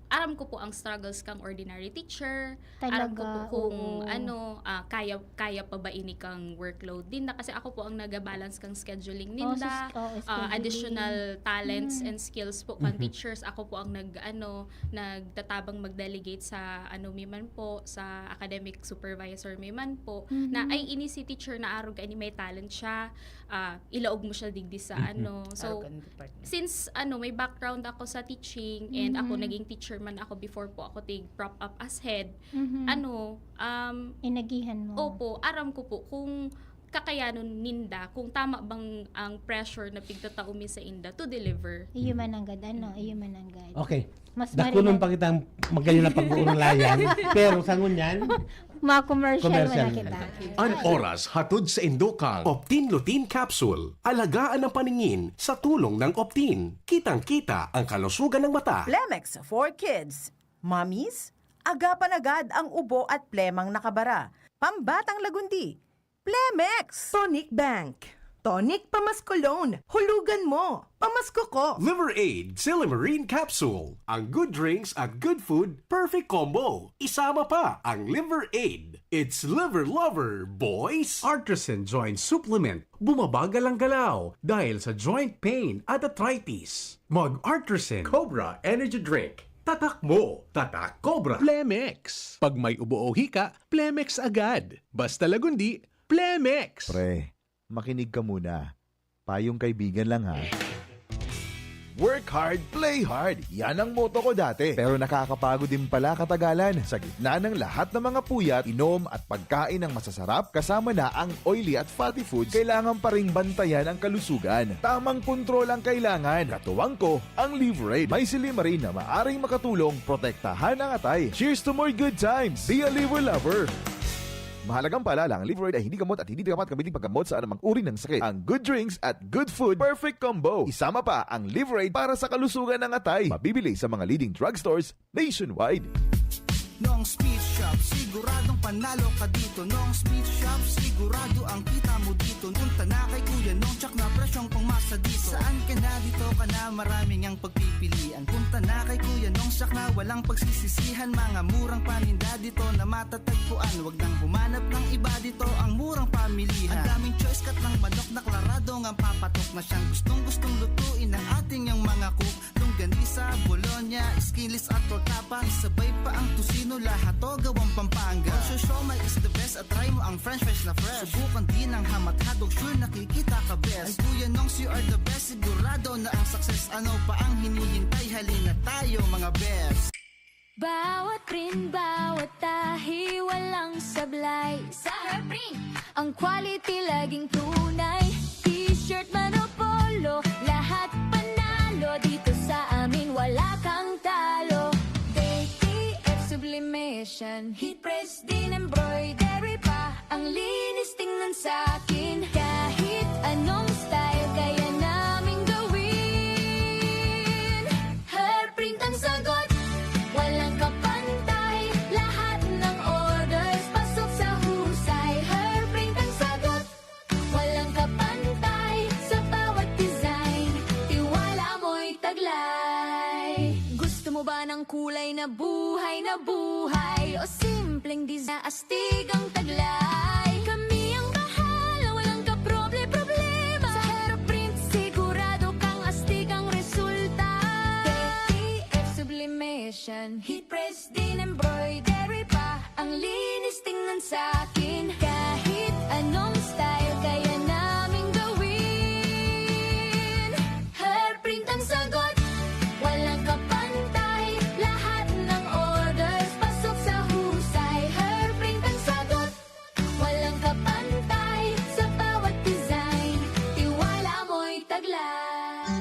aram ko po ang struggles kang ordinary teacher. Aram ko po Talaga, kung oo. ano, ah, kaya kaya pa ba ini kang workload din na kasi ako po ang nagabalance kang scheduling Oh, ninda, sus-, oh, ah, scheduling. Additional talents Mm. and skills po kan Mhm. teachers. Ako po ang nag ano, nagtatabang mag-delegate sa ano mi man po, sa academic supervisor mi man po, na Mhm. ay ini si teacher na arog kay ini may talent siya, ah, ilaog mo siya digdi sa Mhm. ano. So, Arog ang department. since ano, may background ako sa teaching and ako Mhm. naging teacher man ako before po ako tig prop up as head, Mhm. ano, um, Inagihan mo. opo, aram ko po kung kakayanon ninda, kung tama bang ang pressure na pigtatao mi sa inda to deliver. Iyo man ang gad, ano, iyo man ang gad. Okay. Mas Dakunon marinan- pa kitang magayon na pag-uurulayan, pero sa ngunyan, Ma-commercial mo na Commercial. kita. An oras hatod sa Indokang Optin Lutein Capsule. Alagaan ang paningin sa tulong ng Optin. Kitang-kita ang kalusugan ng mata. Plemex for Kids. Mommies, agapan agad ang ubo at plemang nakabara. Pambatang lagundi. Plemex! Tonic Bank. Tonic Pamasko Loan. Hulugan mo. Pamasko ko. Liver Aid Silymarin Capsule. Ang good drinks at good food, perfect combo. Isama pa ang Liver Aid. It's Liver Lover, boys! Artisan Joint Supplement. Bumabagal ang galaw dahil sa joint pain at arthritis. Mag Artisan Cobra Energy Drink. Tatak mo, tatak Cobra. Plemex. Pag may ubo o hika, Plemex agad. Basta lagundi, Plemex. Pre, makinig ka muna. Payong kaibigan lang, ha. Work hard, play hard. Yan ang motto ko dati. Pero nakakapagod din pala katagalan. Sa gitna ng lahat ng mga puyat, inom at pagkain ng masasarap, kasama na ang oily at fatty foods, kailangan pa ring bantayan ang kalusugan. Tamang kontrol ang kailangan. Katuwang ko, ang Liverade. May silymarin na maaring makatulong protektahan ang atay. Cheers to more good times! Be a Liver Lover! Mahalagang paalala, ang Liverade ay hindi gamot at hindi dapat gamitin paggamot sa anumang uri ng sakit. Ang good drinks at good food, perfect combo. Isama pa ang Liverade para sa kalusugan ng atay. Mabibili sa mga leading drugstores nationwide. Nong's Meat Shop, siguradong panalo ka dito. Nong's Meat Shop, sigurado ang kita mo dito. Punta na kay Kuya Nong, tsak na presyong pangmasa dito. Saan ka na, dito ka na, maraming ang pagpipilian. Punta na kay Kuya Nong, tsak na walang pagsisisihan. Mga murang paninda dito na matatagpuan. Wag nang humanap ng iba dito, ang murang pamilihan. Ang daming choice, cut ng manok na klarado nga papatok na siyang gustong-gustong lutuin ng ating yang mga cook. Longganisa, bologna, skinless at tortapa. Isabay pa ang tocino, lahat to gawang Pampanga. Ang siomai is the best at try mo ang french fries na fresh. Subukan din ang ham at hotdog, sure nakikita ka best. Ay Kuya Nongs, you are the best, sigurado na ang success. Ano pa ang hinihintay? Halina tayo mga best. Bawat print, bawat tahi, walang sablay. Sa Herprint, ang quality laging tunay. T-shirt man o polo, lahat panalo. Dito sa amin, wala kang talo. D T F Sublimation, Heat Press, din embroidery pa. Ang linis tingnan sa akin. Kahit anong style, kaya naming gawin. Herprint ang sagot, walang kapantay. Lahat ng orders, pasok sa husay. Herprint ang sagot, walang kapantay. Sa bawat design, tiwala mo'y taglay. Gusto mo ba ng kulay na buhay na buhay? O simpleng design na astig ang taglay? Kami ang bahala, walang kaproble-problema. Sa Herprint, sigurado kang astig ang resulta. T Heat press din, embroidery pa. Ang linis tingnan sa akin. Kahit anong style, kaya naming gawin. Hairprint ang sagot, walang kapantay. Lahat ng orders, pasok sa husay. Hairprint ang sagot, walang kapantay. Sa bawat design, tiwala mo'y taglay.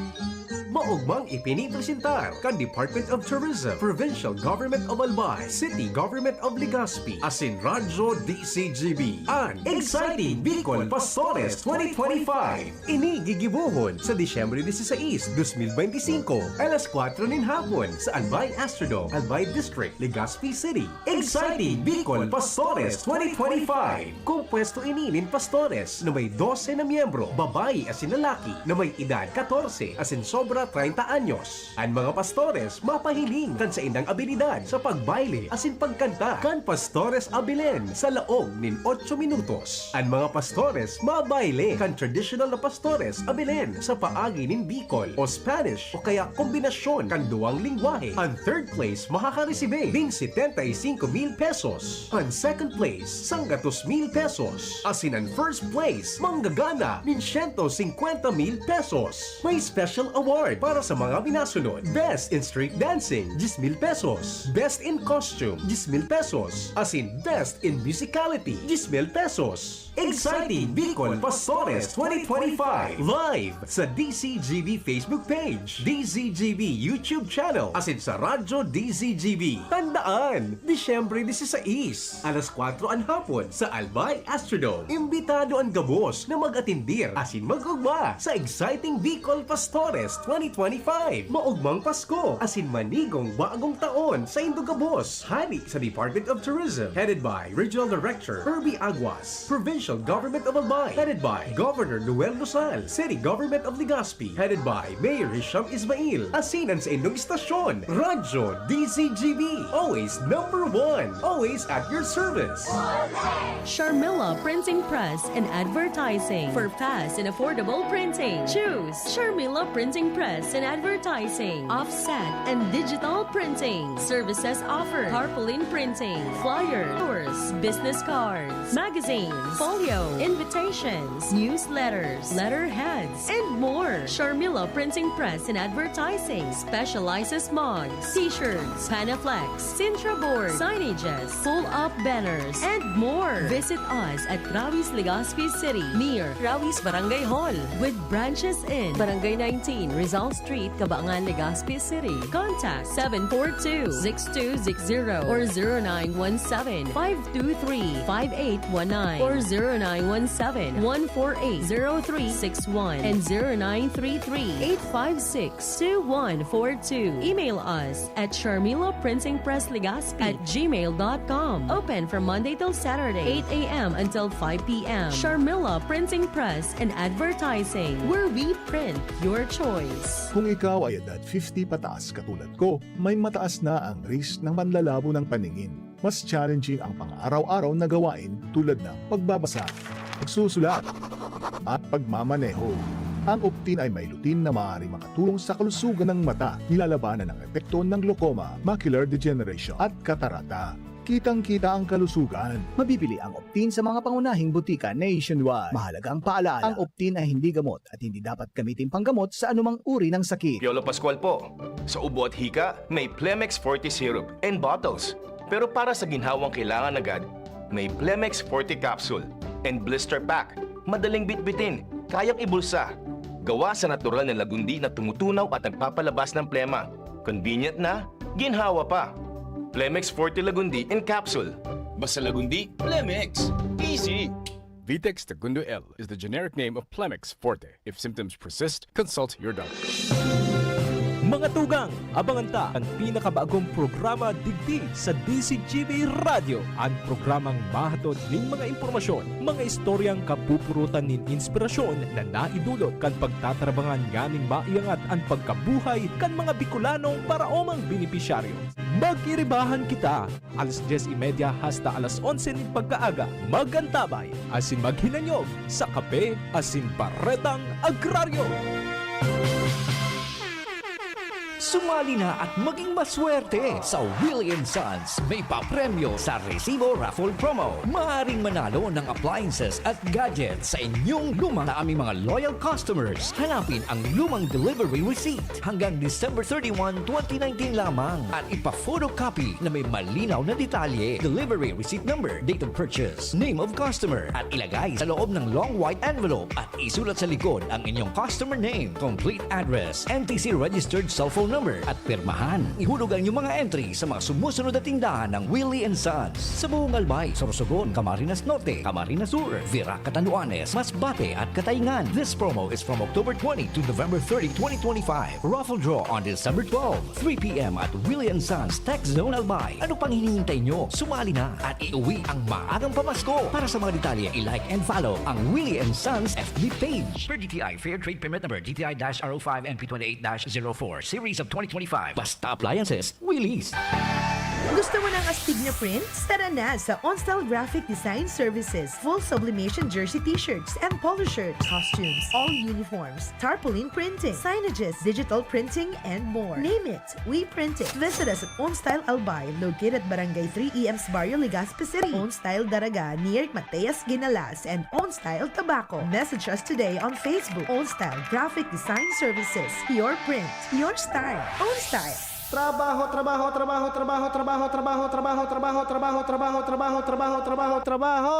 Maogmang ipinipresentar kan Department of Tourism, Provincial Government of Albay, City Government of Legazpi, asin Radyo D C G B, an Exciting Bicol Pastores twenty twenty-five. Ini gigibohon sa Disyembre dieciséis, dos mil beintisinko, alas kwatro nin hapon sa Albay Astrodome, Albay District, Legazpi City. Exciting Bicol Pastores twenty twenty-five. Kompuesto ini nin pastores na may dose na miyembro, babayi asin lalaki na may edad katorse asin sobra treinta anyos. An mga pastores mapahiling kan saindang abilidad sa pagbayle asin pagkanta kan Pastores Abilen sa laog nin otso minutos. An mga pastores mabayle kan tradisyonal na Pastores Abilen sa paagi nin Bicol o Spanish o kaya kombinasyon kan duwang lengwahe. An third place makakaresibe nin setenta y cinco mil pesos. An second place, sanggatos mil pesos. Asin an first place, manggagana nin siyento singkwenta mil pesos. May special award para sa mga minasunod. Best in Street Dancing, diyes mil pesos. Best in Costume, diyes mil pesos. Asin Best in Musicality, diyes mil pesos. Exciting Bicol Pastores twenty twenty-five, live sa D C G B Facebook page, D C G B YouTube channel, asin sa Radyo D C G B. Tandaan, Disyembre dieciséis, alas kwatro an hapon sa Albay Astrodome. Imbitado an gabos na mag-atendir asin mag-ugma sa Exciting Bicol Pastores twenty twenty-five. Maogmang Pasko asin manigong bagong taon saindo gabos. Hali sa Department of Tourism, headed by Regional Director Herbie Aguas. Provincial Government of Albay, headed by Governor Noel Rosal. City Government of Legazpi, headed by Mayor Hisham Ismail. Asin an saindong istasyon, Radyo D C G B. Always number one. Always at your service. Sharmila Printing Press and Advertising. For fast and affordable printing, choose Sharmila Printing Press and Advertising. Offset and digital printing. Services offered: tarpaulin printing, flyers, business cards, magazines, folio, invitations, newsletters, letterheads, and more. Sharmila Printing Press and Advertising specializes mugs, t-shirts, Panaflex, Sintra board, signages, full-up banners, and more. Visit us at Rawis, Legazpi City, near Rawis Barangay Hall, with branches in Barangay nineteen, Rizal Street, Cabangan, Legazpi City. Contact seven four two, six two six zero or zero nine one seven, five two three, five eight one nine or zero nine one seven, one four eight, zero three six one and zero nine three three, eight five six, two one four two. Email us at Sharmila Printing Press Legazpi at gmail dot com. Open from Monday till Saturday, eight a m until five p m. Sharmila Printing Press and Advertising, where we print your choice. Kung ikaw ay edad fifty pataas katulad ko, may mataas na ang risk ng panlalabo ng paningin. Mas challenging ang pang-araw-araw na gawain tulad ng pagbabasa, pagsusulat, at pagmamaneho. Ang Optin ay may lutein na maaaring makatulong sa kalusugan ng mata, nilalabanan ang epekto ng glaucoma, macular degeneration, at katarata. Kitang-kita ang kalusugan. Mabibili ang Optin sa mga pangunahing butika nationwide. Mahalagang paalala, ang Optin ay hindi gamot at hindi dapat gamitin panggamot sa anumang uri ng sakit. Piolo Pascual po. Sa ubo at hika, may Plemex Forte Syrup and Bottles. Pero para sa ginhawang kailangan agad, may Plemex Forte Capsule and Blister Pack. Madaling bitbitin, kayang ibulsa. Gawa sa natural na lagundi na tumutunaw at nagpapalabas ng plema. Convenient na, ginhawa pa. Plemex Forte Lagundi in Capsule. Basta Lagundi, Plemex. Easy! Vitex Tagundo L is the generic name of Plemex Forte. If symptoms persist, consult your doctor. Mga tugang, abangan ta an pinakabagong programa digdi sa D C G B Radyo. An programang mahatod nin mga impormasyon, mga istoryang kapupurutan nin inspirasyon na naidulot kan pagtatarabangan nganing maiangat an pagkabuhay kan mga Bicolanong paraomang benepisyaryo. Magkiribahan kita, alas dyes y media hasta alas onse nin pagkaaga. Mag-antabay asin maghinanyog sa Kape asin Baretang Agraryo. Sumali na at maging maswerte sa Willie and Sons. May papremyo sa Resibo Raffle Promo. Maaaring manalo ng appliances at gadgets sa inyong luma na aming mga loyal customers. Hanapin ang lumang delivery receipt hanggang December thirty-one, twenty nineteen lamang at ipa-photocopy na may malinaw na detalye. Delivery receipt number, date of purchase, name of customer at ilagay sa loob ng long white envelope at isulat sa likod ang inyong customer name, complete address, N T C registered cell phone number at pirmahan. Ihulog ang inyong mga entry sa mga sumusunod na tindahan ng Willie and Sons sa buong Albay, Sorsogon, Camarines Norte, Camarines Sur, Virac, Catanduanes, Masbate at Cataingan. This promo is from October twenty to November thirty, twenty twenty-five. Raffle draw on December twelve, three p m at Willie and Sons Tech Zone Albay. Ano pang hinihintay nyo? Sumali na at iuwi ang maagang pamasko. Para sa mga detalye, i-like and follow ang Willie and Sons F B page. Per D T I Fair Trade Permit Number D T I dash R O five N P twenty-eight dash zero four, Series of twenty twenty-five. Basta Appliances, Willie's. Gusto mo ng astig na prints? Tara na sa Onstyle Graphic Design Services. Full sublimation jersey t-shirts and polo shirts, costumes, all uniforms, tarpaulin printing, signages, digital printing, and more. Name it, we print it. Visit us at Onstyle Albay, located at Barangay three E M Barrio, Legazpi City. Onstyle Daraga, near Mateas Ginalas, and Onstyle Tabaco. Message us today on Facebook. Onstyle Graphic Design Services. Your print, your style. Onstyle. Trabaho, trabaho, trabaho, trabaho, trabaho, trabaho, trabaho, trabaho, trabaho, trabaho, trabaho, trabaho, trabaho, trabaho, trabaho.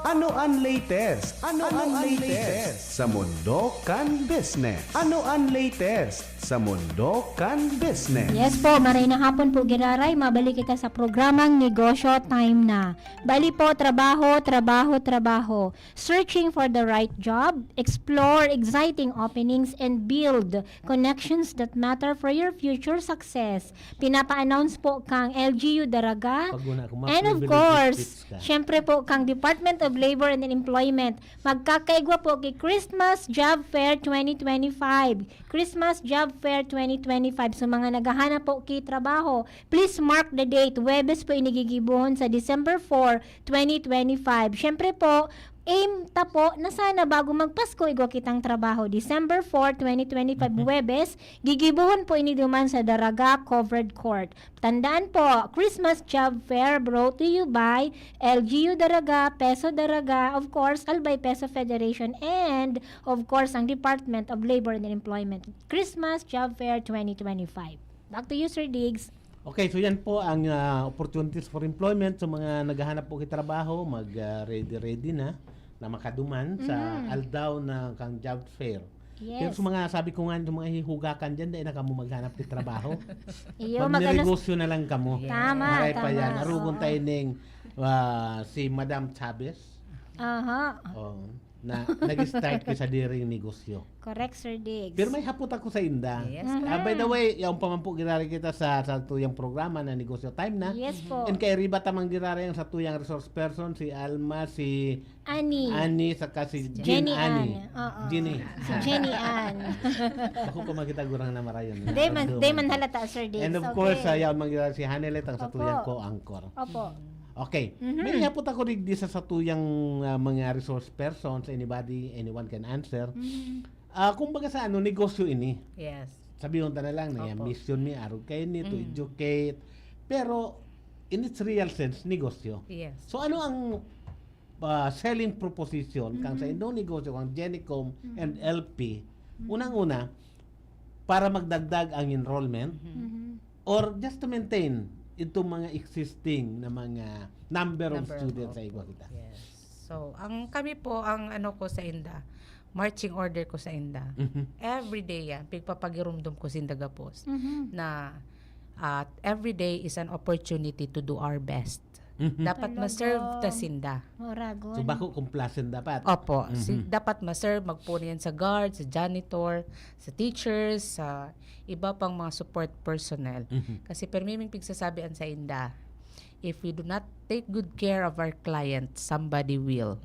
Ano ang latest? Ano ang latest sa mundo kan business? Ano ang latest sa mundo kan business? Yes po, maray na hapon po, giraray. Mabalik kita sa programang Negosyo Time Na. Bali po, trabaho, trabaho, trabaho. Searching for the right job, explore exciting openings, and build connections that matter for your future success. Pinapa-announce po kang L G U Daraga. Pag una, kung And of ma-privilege course, speech ka. Syempre po, kang Department of Labor and Employment. Magkakaigwa po ki Christmas Job Fair twenty twenty-five. Christmas Job Fair twenty twenty-five. So, mga naghahanap po ki trabaho, please mark the date. Huwebes po ini gigibohon sa December four, twenty twenty-five. Syempre po, aim ta po na sana bago magpasko, igwa kitang trabaho. December four, twenty twenty-five, Mhm. Huwebes, gigibohon po ini duman sa Daraga Covered Court. Tandaan po, Christmas Job Fair brought to you by L G U Daraga, Peso Daraga, of course, Albay Peso Federation, and, of course, ang Department of Labor and Employment. Christmas Job Fair twenty twenty-five. Back to you, Sir Diggs. Okay, so yan po ang, ah, opportunities for employment. So, mga naghahanap po ki trabaho, mag, ah, ready-ready na na makaduman sa Mhm. aldaw na kang job fair. Yes. Pero sa mga, sabi ko nga, sa mga hihugakan dyan, dahil na kamo maghanap ng trabaho. Iyo, mag-ano Magnegosyo na lang kamo. Tama, Maray pa tama. yan. Arugon Oo. tayo ning, ah, si Madam Chavez. Aha. Oo. Na, nag-start ki sa diring negosyo. Correct, Sir Diggs. Pero may hapot ako sa inda. Yes, Mhm. Ah, by the way, yaon pa man po, girari kita sa, sa tuyang programa na Negosyo Time Na. Yes po. And kay Riba tamang girari ang sa tuyang resource person, si Alma, si Annie. Annie, saka si Jean Jenny Annie. Ann. Oo. Jenny. Si Jenny Ann. Ako pa makita gurang na marayon. Hindi man, Aduman. hindi man halata, Sir Diggs. And of Okay. course, ah, yaon man girari si Hanelet, ang sa Opo. tuyang co-anchor. Opo. Okay. Mhm. May ihapot ako digdi sa satuyang, ah, mga resource persons, anybody, anyone can answer. Mhm. Ah, kumbaga sa ano, negosyo ini. Yes. Sabihon ta na lang na Opo. mission mi, arog kaini, to Mm. educate. Pero, in its real sense, negosyo. Yes. So, ano ang, ah, selling proposition kang sa Mhm. indong negosyo, kang Genicom Mhm. and L P? Mhm. Unang-una, para magdagdag ang enrollment, Mhm. Mhm. or just to maintain itong mga existing na mga number of Number of students sa igwa kita. Yes. So, ang kami po, ang ano ko sa inda, marching order ko sa inda. Mhm. Every day yan, pigpapagirumdom ko sinda gapos Mhm. na, ah, every day is an opportunity to do our best. Mhm. Dapat Talaga. ma-serve ta sinda. Muragon. So, bako kung pleasant dapat. Opo. Si, Mhm. dapat ma-serve, magpuna yan sa guard, sa janitor, sa teachers, sa iba pang mga support personnel. Mhm. Kasi permi ming pigsasabian sa inda, if we do not take good care of our client, somebody will.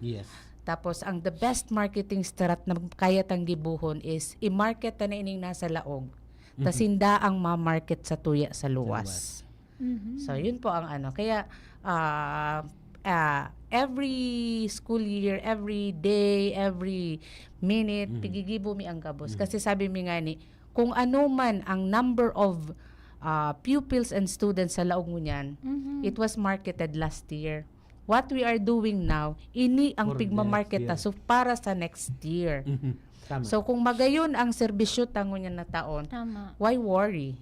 Yes. Tapos, ang the best marketing strat na kaya tang gibuhon is i-market ta na ining nasa laog. Ta Mhm. sinda ang ma-market sa tuya sa luwas. Sa luwas. Mhm. So, yun po ang ano. Kaya, ah, ah, every school year, every day, every minute, Mhm. pigigibo mi ang gabos. Mhm. Kasi sabi mi nga ni, kung ano man ang number of, ah, pupils and students sa laog ngunyan, Mhm. it was marketed last year. What we are doing now, ini ang For pigmamarket the next ta, year. So para sa next year. Mhm. Tama. So kung magayon ang serbisyo ta ngunyan na taon, Tama. why worry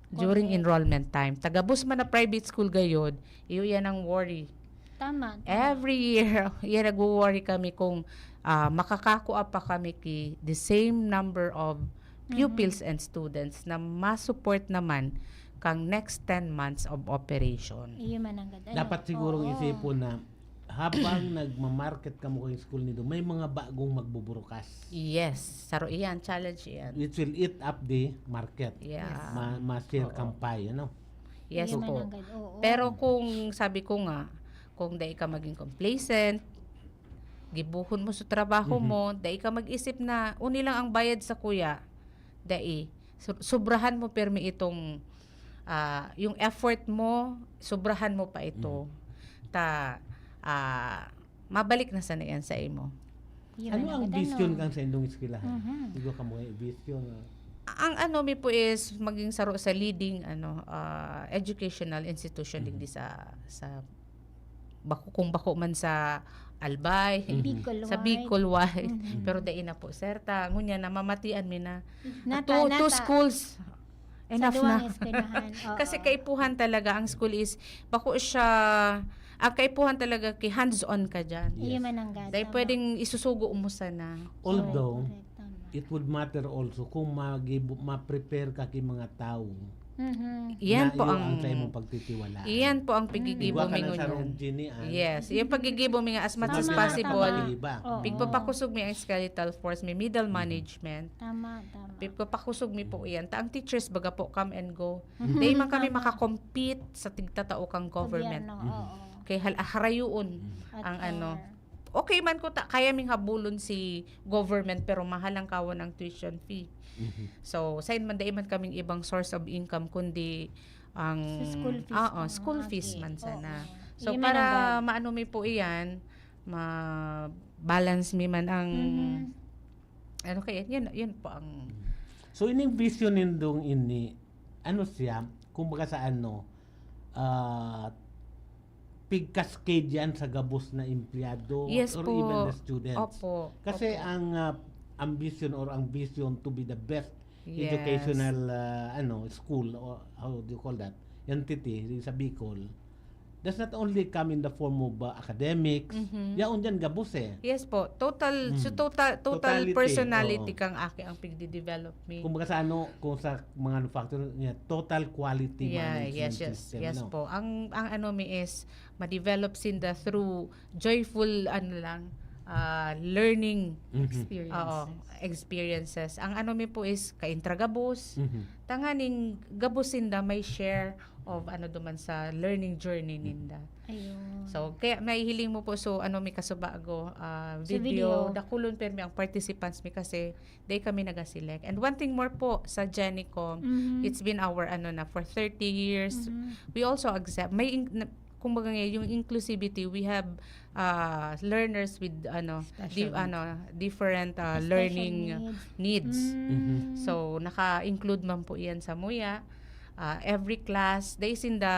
during Correct. enrollment time? Ta gabos man na private school gayod, iyo yan ang worry. Tama, tama. Every year, yan nagwo-worry kami kung, ah, makakakua pa kami ki the same number of pupils Mhm. and students na ma-support naman kang next ten months of operation. Iyo man ang ganda, ano? Dapat sigurong Oo. isipon na habang nagmamarket kamo kang school nindo, may mga bagong magbuburukas. Yes, saro iyan, challenge iyan. Which will eat up the market. Yeah. Yes. Ma-, ma-share Oo. kang pie, ano? Yes Iyo man po. ang ganda, oo. Pero kung sabi ko nga, kung dai ka maging complacent, gibohon mo sa trabaho Mhm. mo, dai ka mag-isip na uni lang ang bayad sa kuya, dai. So-, sobrahan mo pirmi itong, ah, yung effort mo, sobrahan mo pa ito. Mhm. Ta, ah, mabalik na sana yan sa imo. Iyo Ano man ang ang ganda, vision no? kang sa indong eskwelahan? Mhm. Igwa ka mo, eh, vision, ah. Ang ano mi po is maging saro sa leading, ano, ah, educational institution Mhm. digdi sa, sa bako, kung bako man sa Albay, Mhm. Bicol sa wide. Bicol wide. Mhm. Pero dai na po, sir, ta ngunyan namamatian mi na. Nata, Two, two nata. schools, Sa enough duwang na. eskwelahan, oo. Kasi kaipuhan talaga ang school is, bako siya, ang kaipuhan talaga ki hands-on ka dyan. Iyo Yes. man ang ganda, Dahil no? pwedeng isusugo mo sana. Although, Correct, correct, tama. it would matter also kung magibo-, ma-prepare ka ki mga tao Mhm. Yan na po iyo ang ang sa imong pagtitiwalaan. Iyan po ang Mm. paggigibo Igwa ka mi ng ngunyan. sarong Jenny, ah. Yes, yung paggigibo mi nga as much as Tama, possible. tama. Iba. Oo. Pigpapakosog mi ang skeletal force, may middle Mhm. management. Tama, tama. Pigpapakosog mi po Mhm. iyan. Ta ang teachers, baga po, come and go. Mhm. Dai man kami Tama. makakompete sa tigtatao kang government. Gobyerno, Mhm. oo. Kaya hal-, harayoon At ang ano. fair. Okay man ko ta, kaya ming habulon si government, pero mahal ang kawon ang tuition fee. Mhm. So, sain man, dai man kaming ibang source of income kundi ang Sa school fees oo, pa, school fees okay. man sana. Oo. So, Yun man para ang bag- maano mi po iyan, ma-balance mi man ang Mhm. ano kaya, yun, yun po ang So, ining vision nindong ini, ano siya, kumbaga sa ano, ah, pig-cascade yan sa gabos na empleyado Yes or po. even the students. Opo. Kasi Opo. ang, ah, ambition or ang vision to be the best Yes. educational, ah, ano, school, or how do you call that? Entity sa Bicol. Does not only come in the form of, ah, academics. Mhm. Yaon dyan, gabos eh. Yes po. Total, so Mm. total, total Totality, personality oo. kang aki ang pigdidevelop mi. Kumbaga sa ano, kung sa mga ano factor niya, total quality Yeah, management yes, yes, system, yes ano? po. Ang, ang ano mi is, ma-develop sinda through joyful, ano lang, ah, learning. Mhm. Experiences. Oo, experiences. Ang ano mi po is, kaintra gabos. Mhm. Tanganing gabos sinda may share of ano duman sa learning journey Mhm. ninda. Ayun. So, kaya may hiling mo po, so ano mi kasubago, ah, Sa video, video. dakulon pirmi ang participants mi kasi dai kami naga-select. And one thing more po, sa Genicom, Mhm. it's been our ano na, for thirty years, Mhm. we also accept, may in-, na, kumbaga nga, yung inclusivity, we have, ah, learners with ano, Special di-, needs. ano, different, ah, Special learning needs. needs. Mm. Mhm. So, naka-include man po iyan sa muya. Ah, every class, dai sinda,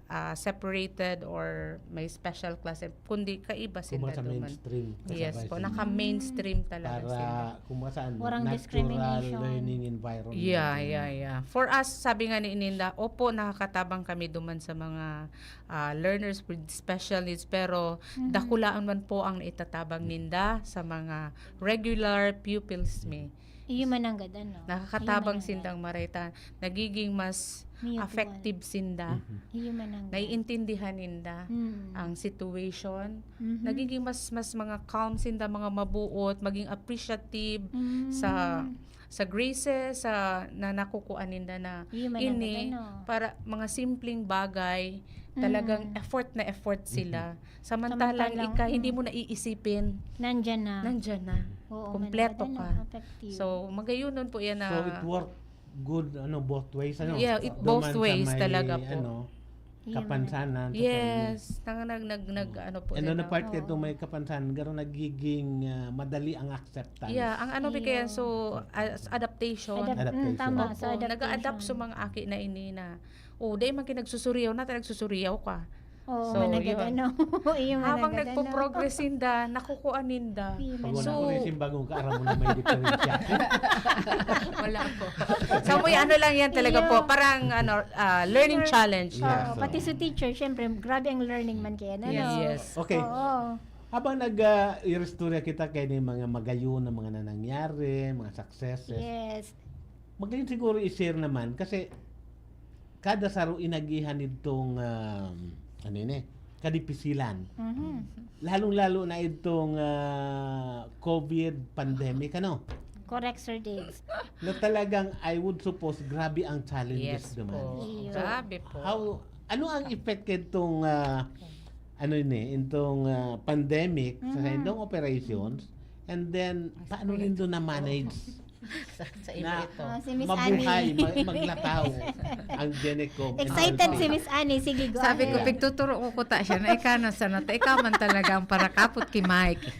ah, separated or may special class, eh, kundi kaiba sinda Kumbaga sa duman. mainstream, Yes kasabay po, sinda. naka-mainstream talaga Para, sinda. kumbaga sa ano, Walang natural discrimination. learning environment. Yeah, yeah, yeah. For us, sabi nga ni Ininda, opo, nakakatabang kami duman sa mga, ah, learners with special needs, pero Mhm. dakulaan man po ang naitatabang ninda sa mga regular pupils mi. Iyo man ang gad, ano? Nakakatabang Iyo man ang sindang gad. marayta. Nagiging mas Mutual. affective sinda. Mhm. Iyo man ang gad. Naiintindihan ninda Mm. ang situation. Mhm. Nagiging mas, mas mga calm sinda, mga mabuot, maging appreciative Mm. sa, sa graces, sa, na nakukuha ninda na Iyo man ang ini, gad, ano? para mga simpleng bagay, talagang Mm. effort na effort Mhm. sila. Samantalang Samantalang, ika, hindi mm. mo naiisipin. Nandyan na. Nandyan na. Oo, Kompleto managad, ano, ka. effective. So, magayunon po yan na So, it worked good, ano, both ways, ano? Yeah, it Duman both sa ways may, talaga po. ano, Iyo man. Kapansanan sa Yes, nang nag nag nag ano po And then din, apart no? Kaya itong may kapansanan, garo nagiging ah, madali ang acceptance. Yeah, ang ano ba Iyo. Kaya so as adaptation. Adap- Adaptation. Mm, tama, Opo, sa adaptation. Nag-a-adapt sa mga aki na ini na, oh, dahil man kinagsusuriyaw na, nagsusuriyaw ka. Oo, So, managad yun. ano. Iyo, Habang managad ano. Nagpo-progress ninda, nakukuha ninda. Iyo, Pag man. wala So- ko na yung simbagong ka, aram mo na may diferensya. Wala po. So, may ano lang yan talaga Iyo. po. Parang ano, ah, learning Senior. Challenge. Yeah, Oo, so- pati sa teacher, syempre, grabe ang learning man kaya na, Yes, no? yes. Okay. Oo. Habang nag-istorya kita kay ni mga magayon na mga nangyari, mga successes, Yes. magayon siguro i-share naman kasi kada saro inagihan nitong um, ano yun eh, kadipisilan. Mhm. Lalong-lalo na itong ah, COVID pandemic, ano? Correct, Sir Diggs. Na talagang, I would suppose, grabe ang challenges Yes naman. po. Iyo. Grabe po. How, ano ang effect itong ah, ano yun eh, itong ah, pandemic sa Mhm. indong operations, and then paano nindo na-manage Sa, sa na ito. Ah, si Miss mabuhay, Annie. ma- maglataw ang Genecom and Excited also si Miss Annie. Sige, go Sabi ko, ahead. Pigtuturo ko kuta siya na ikaw na sana, ta ikaw man talaga ang parakapot ki Mike.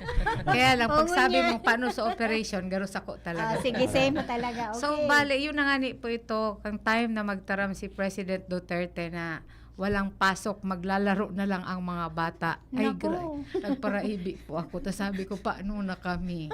Kaya lang, Oo, pag sabi niya. Mo, paano sa operation, garo sako Ah, talaga. Sige, same mo talaga. Okay. So, bale, yun na nga ni po ito, ang time na magtaram si President Duterte na walang pasok, maglalaro na lang ang mga bata. Ay, Naku. gra- nagparaibi po ako. Tapos sabi ko, paano na kami?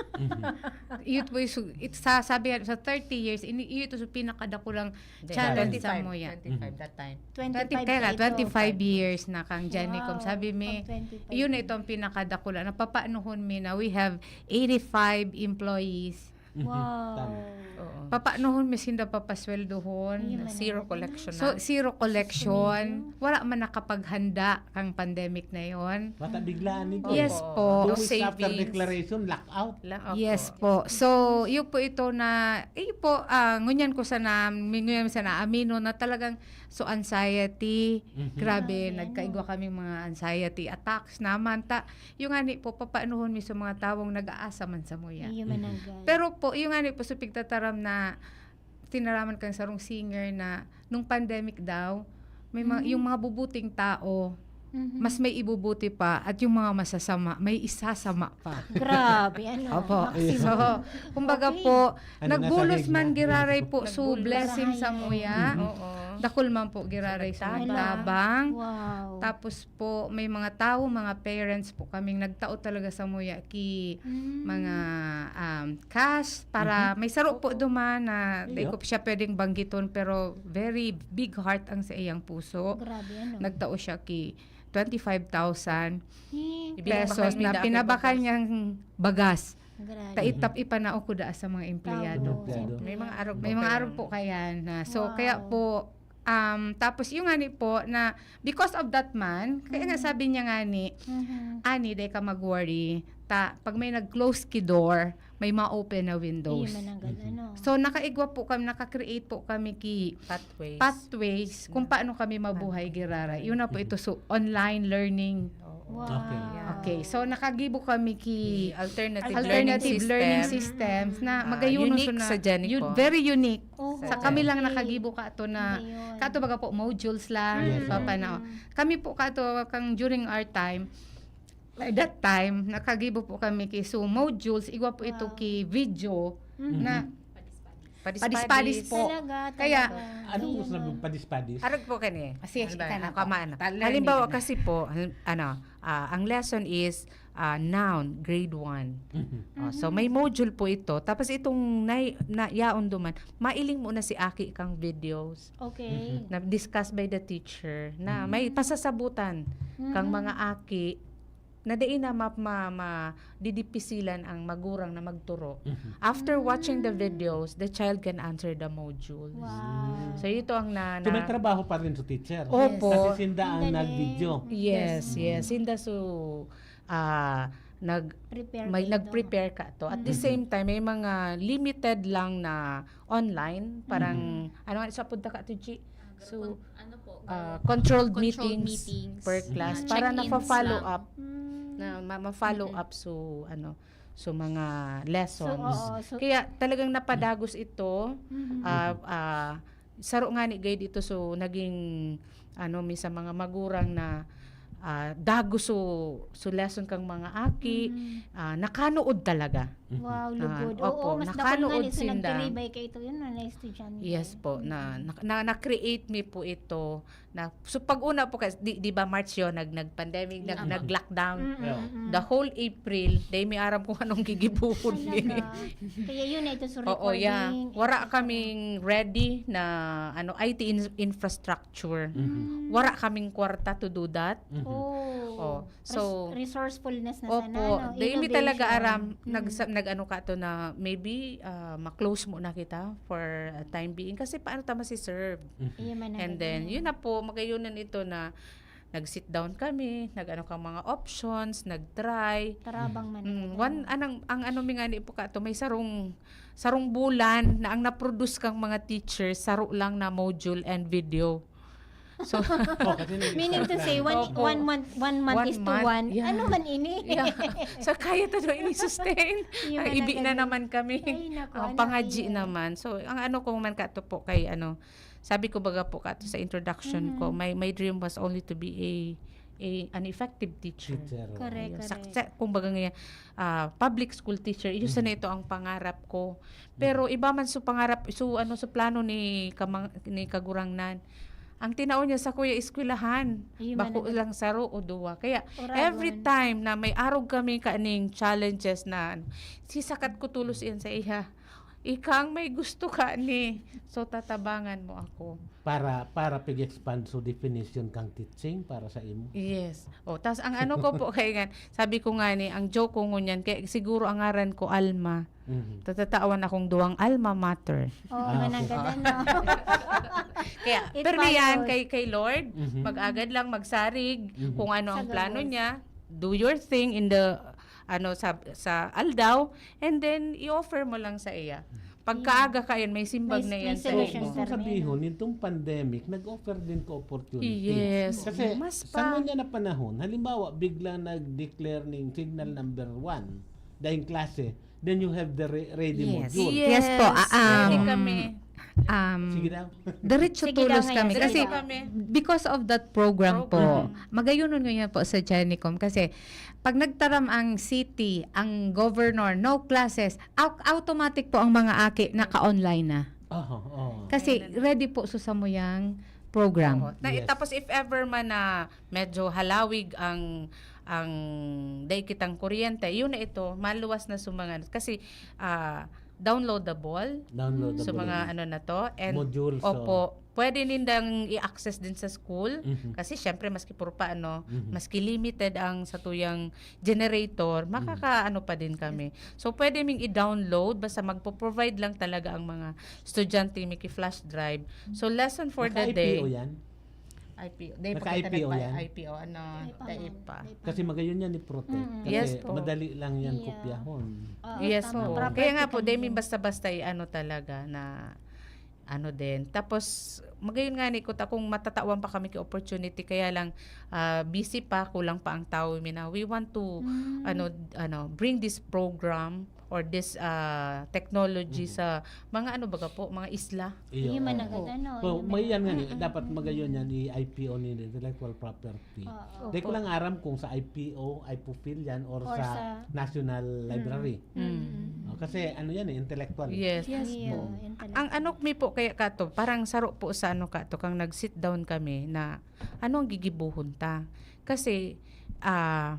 Yun po yung, su- it, sa, sabi nga, sa thirty years, ini, yun ito sa pinakadakulang Hindi, challenge sa twenty-five, Moya. twenty-five that time. Twenty, twenty-five kaya nga, na ito. twenty-five years na kang Johnny Wow, Com. Sabi mi, pag twenty-five yun na. Ito ang pinakadakula. Napapanuhon mi na we have eighty-five employees. Wow. Tama. Oo. Papanuhon mi sinda papasweldohon. Ayun man Zero ang- collection So, na. zero collection. Wala man nakapaghanda kang pandemic na yon. Bata biglaan nito. Yes Opo. po. Two No weeks after savings. Declaration, lockout. Lang, opo. Yes po. So, yun po ito na, yun po, ah, ngunyan ko sana, ngunyan sana amino na talagang so anxiety, Mhm. grabe, Grabe, nagkaigwa ano? Kaming mga anxiety attacks naman. Ta, yung ani po, papanuhon mi sa mga tawong nag-aasa man sa muya. Iyo managad. Pero po, yung ani po, sa pigtataram na tinaraman kang sarong singer na nung pandemic daw, may mga, Mhm. yung mga bubuting tao, Mhm. mas may ibubuti pa, at yung mga masasama, may isasama pa. Grabe, ano? Opo. Maximo. So, kumbaga Okay. po, Ano, nagbulos nasa man gitna. Giraray po, so Nagbulos. blessing sa Ay. muya. Mhm. Oo. Dakul man po Giraray So, sa nagtabang. tabang. Wow. Tapos po, may mga tao, mga parents po kaming nagtao talaga sa muya ki Mm. mga um, cash para Mhm. may saro po Opo. Duman na di Iyo. Ko siya pwedeng banggiton, pero very big heart ang sa iyang puso. Grabe, ano? Nagtao siya ki twenty-five thousand Eh, Ibinabakal pesos mi na dati pinabakal bagas. Niyang bagas. Grabe. Taitap ipanao ko daa sa mga empleyado. Tao, Empleyado. simple. May mga arog May po mga kaya. Arog po kaya na. So, Wow. Kaya po, um, tapos yung ani po na, because of that man, kaya nga Mhm. Sabi niya nga ni, Mhm. Ani, di ka mag-worry. Ta, pag may nag-close ki door, may ma-open na windows. Iyo managad, ano? So, nakaigwa po kami, naka-create po kami ki Pathways. pathways kung paano kami mabuhay, Giraray. Yun na po ito, so, online learning. Oo. Wow. Okay. Yeah. Okay, so nakagibo kami ki Alternative, alternative learning, learning system. systems na Ah, magayuno unique na, sa Genicom. yun, very unique. Oh, Sa Sa kami lang okay. Nakagibo ka ato na Ayun. Kato baga po modules lang, Yes. papanao. Mm. Kami po kato kang during our time, at that time, nakagibo po kami ki so modules, igwa po ito Wow. Ki video Mhm. na Padis-padis. Padis-padis po. Talaga, Kaya, talaga. Anong Ayun, gusto ano. Ng padis-padis? Arog po kani. Ah, sige, Ano ba? sige na Ako, po. mano. Tal-, Halimbawa learning. Kasi po, hal- ano, ah, ang lesson is ah, noun, grade one. Mhm. Oh, so Mhm. May module po ito. Tapos itong na, na, yaon duman, mailing mo na si aki kang videos Okay. na discussed by the teacher na Mhm. may pasasabutan kang Mhm. mga aki na dai na ma, ma, ma didipisilan ang magurang na magturo. Mhm. After watching the Mm. videos, the child can answer the module. Wow. So ito ang na, So may na trabaho pa rin sa teacher. Opo. Kasi sinda ang Ang galing. nag-video. Yes, Mm. yes. Sinda so ah nag Prepare may kayo. Nag-prepare ka to. At the Mhm. same time, may mga limited lang na online, parang Mhm. Ano nga sa punta ka to, G? So Ano po? ah, Con- controlled, controlled meetings, meetings. per class Ah, para check-ins na follow lang. Up Mm. Na ma- ma-follow Mhm. Up, so ano, so mga So, lessons. Oo, so, Kaya talagang napadagos ito. Mhm. Ah, ah, Saro ngani gayud ito, so naging ano mi sa mga magurang na, ah, dagos so, so lesson kang mga aki, ah, nakanood talaga. Wow, Ah, lugod. opo, Oo, mas dakul nga nakanood ni, so sinda. Nagtiribay ka ito, yun, mga estudyante. Yes po, na, na, na, na-create mi po ito. Na, so pag-una po, kasi, di, di ba March yun, nag, nag-pandemic, nag, Mm. nag-lockdown. Mm, Yeah. mm, mm. The whole April, dahil may aram kung anong gigibuhon mi. Talaga. Kaya yun na ito, so Oo, yeah. recording. Wala kaming ready na ano, I T in- infrastructure. Mhm. Wala kaming kwarta to do that. Mhm. Oh. Oh, so, Res- resourcefulness na opo, sana, no? Dahil mi talaga Innovation. aram, Mm. nag, nag-ano ka to na maybe ah, ma-close muna kita for a time being. Kasi paano ta masi-serve? Mhm. Iya man ang And then, ganyan. Yun na po, magayunan ito na nag-sit down kami, nag-ano kang mga options, nag-try. Tarabang man Mm, ang one, ganyan. anang, ang ano mi nga ni po ka to, may sarong, sarong bulan na ang na-produce kang mga teachers, saro lang na module and video. So, Oh, kasi nag-start Meaning to na. Say, one, Opo. one month, one month One is to month, one. Yeah. Ano man ini? Yeah. So, kaya ta daw ini-sustain. Yung Ay, mga ibi na nagano- naman kami. Ay, naku, Ah, anak, pangadji iyo. Naman. So, ang ano ko man kato po kay ano, sabi ko baga po kato sa introduction ko, Mhm. my, my dream was only to be a, a an effective teacher. Teacher. Correct, Ayun. correct. Sakse-, kumbaga nga, ah, public school teacher, iyo Mhm. sana ito ang pangarap ko. Pero iba man so pangarap, so ano, so plano ni kamang, ni Kagurangnan. Ang tinao niya sa kuya eskwelahan, Iyo bako man ang lang saro o duwa. Kaya Oragon. Every time na may arog kami kaning challenges na ano, sisakat ko tulos iyan sa iya. Ikang may gusto ka ni, so tatabangan mo ako. Para para pig-expand so definition kang teaching para sa imo. Yes. O, tas ang ano ko po kay nga, sabi ko nga ni, ang joke ko ngunyan, kaya siguro ang ngaran ko Alma. Mhm. Tatatawan akong duwang alma mater. Oh, Ah, manang okay. ganda, no? Kaya, It pero yan, follows. kay, kay Lord, Mhm. mag-agad lang, magsarig, Mhm. kung ano Sa ang plano gabos. niya, do your thing in the, ano, sa, sa aldaw, and then i-offer mo lang sa iya. Pagkaaga ka yan, may simbag May, na may yan sa solution imo. Kung sa sabihon, nitong pandemic, nag-offer din ko opportunity. Yes. Kasi Mas sa pa. ngunyan na panahon, halimbawa, bigla nag-declare ning signal number one, dahil klase, then you have the re- ready Yes. module. Yes po, ah, Ready um, kami. Um, Sige daw. Diretso Sige daw tulos ngayon, kami. sige Kasi daw. Kami. because of that program, Program. po, magayunon ngayon po sa Genicom. Kasi pag nagtaram ang city, ang governor, no classes, au- automatic po ang mga aki naka-online na. Aha, oo. Kasi Ayun na. Ready po sa samuyang program. Oo. Na, Yes. Tapos if ever man na medyo halawig ang ang day kitang kuryente, yun na ito, maluwas na sa mga, kasi ah, downloadable. Downloadable. So mga ano na to, and Modules, opo, pwede nindang i-access din sa school. Mhm. Kasi syempre, maski puro pa ano, Mhm. maski limited ang satuyang generator, makakaano pa din kami. So pwede ming i-download, basta magpo-provide lang talaga ang mga estudyante, miki flash drive. So lesson for the Naka-I P O day. Yan? I P O. Day Naka-I P O yan? I P O, ano, Day pa, day ma'am. pa. Day pa. Kasi magayun yan ni Protect. Mm. Kasi Yes po. madali lang yan Yeah. kopyahon. Oo, Yes tama. po. Property Kaya nga po, kami dahil may din. Basta-Basta ay ano talaga na ano din. Tapos, magayon nga ni, kuta kung matatawan pa kami kay opportunity, kaya lang ah, busy pa, kulang pa ang tao. Mina, we want to Mm. ano ano bring this program or this ah, technology Mhm. sa mga ano baga po, mga isla. Iyo man Oo. agad, ano, So, iyo man may yan agad. nga ni, Mm, dapat mm, magayon mm. yan, i-I P O ni intellectual property. Oo. Di ko Opo. lang aram kung sa I P O, IPOPHL yan, or, Or sa, sa National Library. Mm. Oh, kasi ano yan eh, intellectual. Yes. Yes Iyo, po. intellectual. Ang ano mi po kaya kato, parang saro po sa ano kato, kang nag-sit down kami na ano ang gigibuhon ta. Kasi, ah,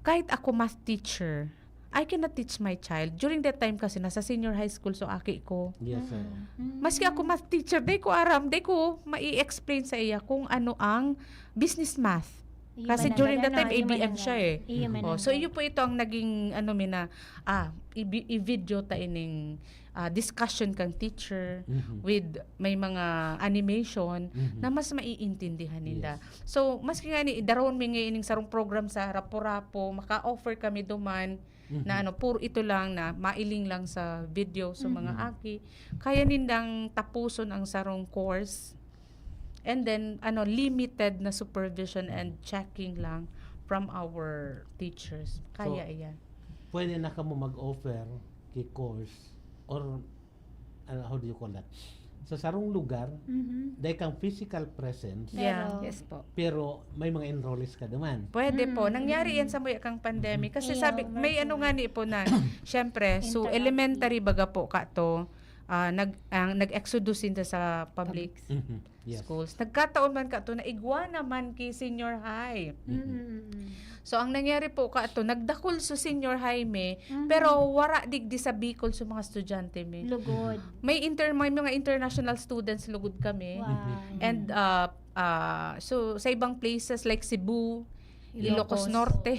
kahit ako math teacher, I cannot teach my child. During that time kasi, nasa senior high school so aki ko. Yes, sir. Mm. Maski ako math teacher, di ko aram, di ko mai-explain sa iya kung ano ang business math. Iyo Kasi man during agad, that time, ano, iyo man A B M agad. siya eh. Iyo man Oh, agad. So, iyo po ito ang naging, ano, mina, ah, i-, i-video ta ining ah, discussion kang teacher Mhm. with may mga animation Mhm. na mas maiintindihan ninda. Yes. So, maski nga ni, daron mi nga ining sarong program sa Rapu-Rapu, maka-offer kami duman Mhm. na ano, puro ito lang na mailing lang sa video sa mga Mhm. aki. Kaya nindang tapuson ang sarong course. And then, ano, limited na supervision and checking lang from our teachers. Kaya So, iyan. Pwede na kamo mag-offer kay course or ano, how do you call that? sa sarong lugar, Mhm. dai kang physical presence, Yeah. Pero- Yes po. pero may mga enrollees ka duman. Pwede po. Mm. Nangyari yan sa muya kang pandemic. Kasi Iyo, sabi, may virtual. Ano nga ni po na, syempre, so Interactive. Elementary baga po ka to, ah, nag, ang, nag-exodus din sa public Mhm. Yes. schools. Nagkataon man ka to na igwa naman ki senior high. Mhm. Mm. So, ang nangyari po ka to, nagdakul sa senior high mi, Mhm. pero wara digdi sa Bicol sa mga estudyante mi. Lugod. May inter may mga international students lugod kami. Wow. And uh, uh, so sa ibang places like Cebu, Ilocos Ilocos. Norte.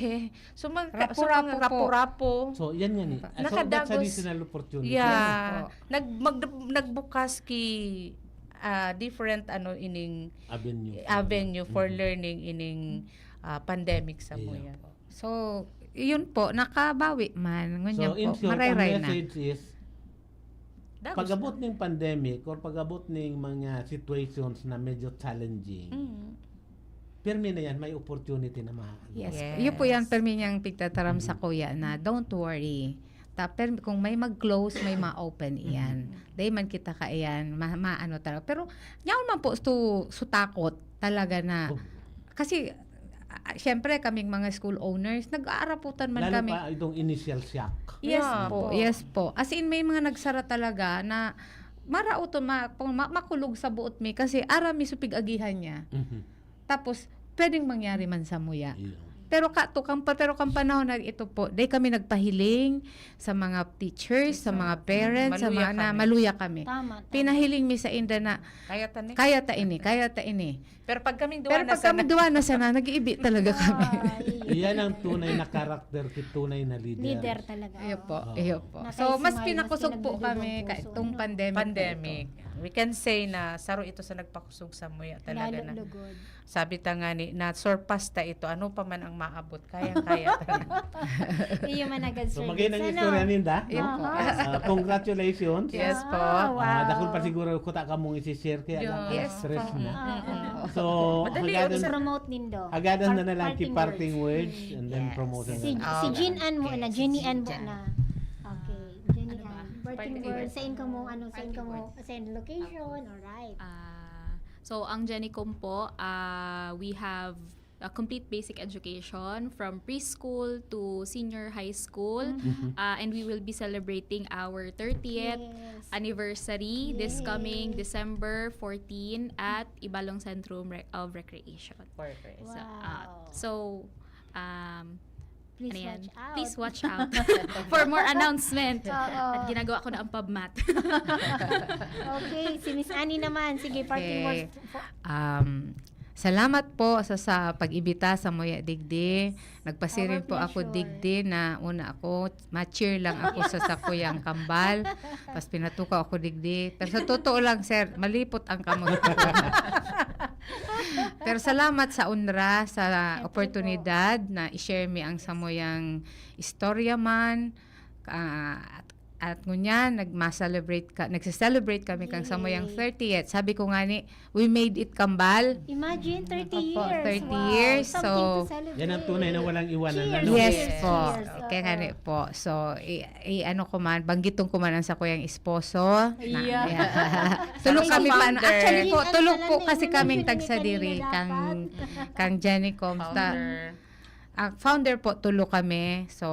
So mga Rapu-rapu so, mga po. Rapu-rapu. So, yan nga ni. So, that's Nakadagos. Additional opportunity. Yeah. Yes po. Nag mag, nagbukas ki ah, different ano ining Avenue. avenue for Mhm. learning ining ah, pandemic sa Yeah. muya. So, yun po, nakabawi man. Ngunyan So, in po, short, ang marayray na. Message is, Dagos pag-abot na. Ning pandemic or pag-abot ning mga situations na medyo challenging, Mm. pirmi na yan, may opportunity na ma- Yes. Yes. Yun po yan, permi niyang pigtataram sa Mhm. kuya na don't worry. Ta, per, kung may mag-close, may ma-open iyan. Dahil man kita ka iyan, ma, maano talaga. Pero, yaon man po, su, su takot talaga na, Oh. Kasi, ah, siyempre, kaming mga school owners, nag-aaraputan man Lalo kami. Pa itong initial shock. Yes Yeah. po, Po. Yes po. As in, may mga nagsara talaga na marauton, ma, ma, makulog sa buot mi kasi aram mi supig agihan niya. Mhm. Tapos, pwedeng mangyari man sa muya. Yeah. Pero ka, to, kang, pa- pero kang panahon na ito po, day kami nagpahiling sa mga teachers, sa mga parents, sa Maluya mga na, kami. Maluya kami. Tama, tama. Pinahiling mi sa inda na, Kaya tani. Kaya ta ini, kaya ta ini. Pero pag kaming duwa Pero na pag kami sana, duwa na sana, nag-iibi talaga kami. Ay. Iyan ang tunay na karakter, ki tunay na leader. Leader talaga. Iyo po, Oo. iyo po. Na So, kahit mas smile, pinakusog maski po kami nagdudugong ka puso, itong no? Pandemic. na ito. Pandemic. We can say na saro ito sa nagpakusog sa muya talaga Lalo na. Lugod. Sabi ta nga ni, na-surpass ta ito. Ano pa man ang maabot, kayang-kaya ta yan. Iyo man agad, So, Sir magiging Vincent, istorya no? ninda. Iyo No? po. Aha. Ah, congratulations. Yes po. Ah, wow. Ah, dakul pa siguro ko ta kamong isi-share kaya lang Yeah. Yes stress po. na. Ah, ah. So, Madali hagadan, yun. I-promote nindo. hagadan na na lang Parting ki parting words. words and then Yes. promotion Si, na. si Jean Ann mo Okay, na, si Jenny Jean Ann mo Ann. na. Okay, Jenny Ano ba? Ann. Parting Parting words. words. Sa inyo mo, ano, sa inyo Parting mo, words. sa inyo location, alright. Ah, so, ang Genicom po, ah, we have a complete basic education from preschool to senior high school. Mhm. Ah, and we will be celebrating our thirtieth Yes. anniversary this Yay. coming December fourteen at Ibalong Centrum Re- of Recreation. Perfect. So, Wow. ah, so, um, Please ano yan? watch out. Please watch out for more announcement. Oo. At ginagawa ko na ang PubMat. Okay, si Miss Annie naman. Sige, parting Okay. words. For, Um, salamat po sa, sa pag-imbita sa Muya Digdi. Nagpasiring Our po ako pleasure. Digdi na una ako, ma-cheer lang ako sa sakuyang kambal. Tapos pinatukaw ako Digdi. Pero sa totoo lang, sir, malipot ang kamot ko. Pero salamat sa unra, sa Siyempre po. oportunidad na i-share mi ang samuyang istorya man. Ah, at, at ngunyan, nagma-celebrate ka, nagse-celebrate kami kang samuyang Yay. thirtieth. Sabi ko nga ni, we made it kambal. Imagine, thirty Opo, years. thirty Wow. years. Something So, to celebrate. Yan ang tunay na walang iwanan. Cheers. Ano? Yes Cheers. po. Cheers. Kaya nga Oo. ni po. So, i, i- ano ko man, banggiton ko man ang sakuyang esposo. Na, Yeah. yeah. Tulog Sa kami pa. founder. Actually po, Ang tulog pala po na, kasi yun kaming ang tagsadiri kanina kang, dapat. kang Genicom. Ta, Founder. Ang founder po, tulo kami. So,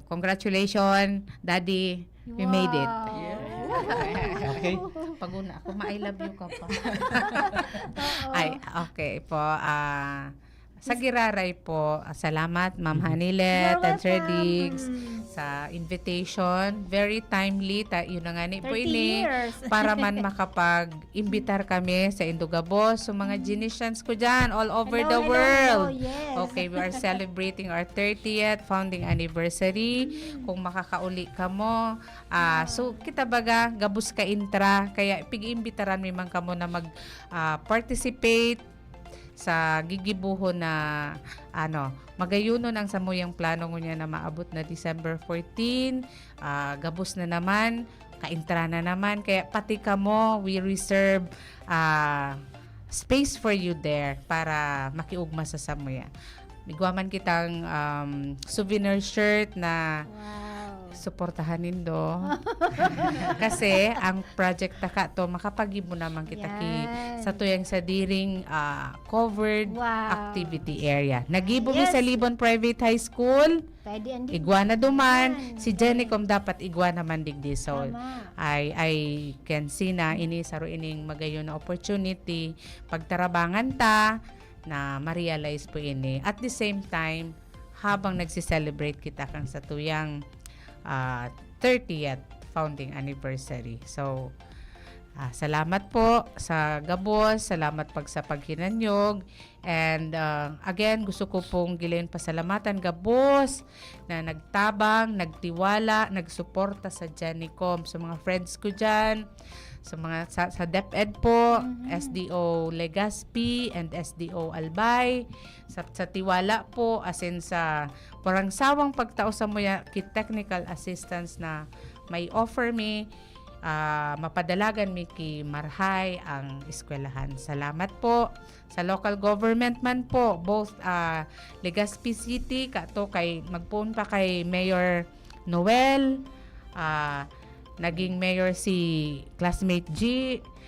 congratulations, Daddy. We made it. Wow. Okay. Pag una ako, ma-I love you ka pa. Oo. Ay, okay po. Ah, sa Giraray po, ah, salamat, Ma'am Mhm. Hanilet You're and Sir welcome. Diggs, Mm. sa invitation. Very timely. Ta, yun na nga ni po Thirty ini. years. Para man makapag-imbitar kami sa Indugabos. So, mga Genicians ko dyan, all over Hello, the hello, world. hello. Yes. Okay, we are celebrating our thirtieth founding anniversary. Kung makakauli kamo, ah, so kita baga gabos ka intra, kaya pig-iimbitaran mi man kamo na mag ah, participate sa gigibohon na ano, magayunon ang samuyang plano ngunyan na maabot na December fourteen, ah, gabos na naman, kaintra na naman, kaya pati kamo, we reserve ah, space for you there para makiugma sa samuya. Igwa man kitang um, souvenir shirt na Wow. Suportahan nindo. Kasi ang project taka to, makapagibo naman kita ki, Yan. sa tuyang sadiring, ah, covered Wow. activity area. Nagibo mi Yes. sa Libon Private High School. Pwede ang Igwa na duman. Yan. Si Jenny Pwede. Kung dapat igwa naman digdi. So, Tama. I, I can see na ini saro ining magayon na opportunity. Pagtarabangan ta na ma-realize po ini. At the same time, habang nagse-celebrate kita kan satuyang, ah, thirtieth founding anniversary. So, ah, salamat po sa gabos, salamat pag sa paghinanyog. And, ah, again, gusto ko pong gilayon pasalamatan gabos na nagtabang, nagtiwala, nagsuporta sa Genicom. Sa mga friends ko dyan, sa mga, sa, sa DepEd po, Mhm. S D O Legazpi and S D O Albay, sa, sa tiwala po, as in sa parang sawang pagtao sa muya ki technical assistance na may offer mi, ah, mapadalagan mi ki Marhay ang eskwelahan. Salamat po. Sa local government man po, both, ah, Legazpi City, kato kay, magpoon pa kay Mayor Noel, ah, naging mayor si classmate G,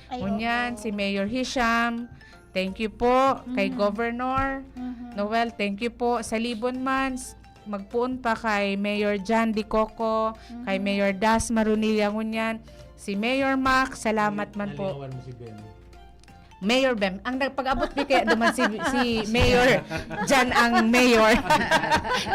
Ay, ngunyan, oo. si Mayor Hisham. Thank you po kay Mhm. Governor Mhm. Noel. Thank you po. Sa Libon man, s-, magpoon pa kay Mayor John De Coco, kay Mhm. Mayor Das Marunilla ngunyan. Si Mayor Mac, salamat man po. Nalingawan mo si Ben. Mayor Bem, ang nagpag-abot ni kaya duman si, si Mayor John ang mayor.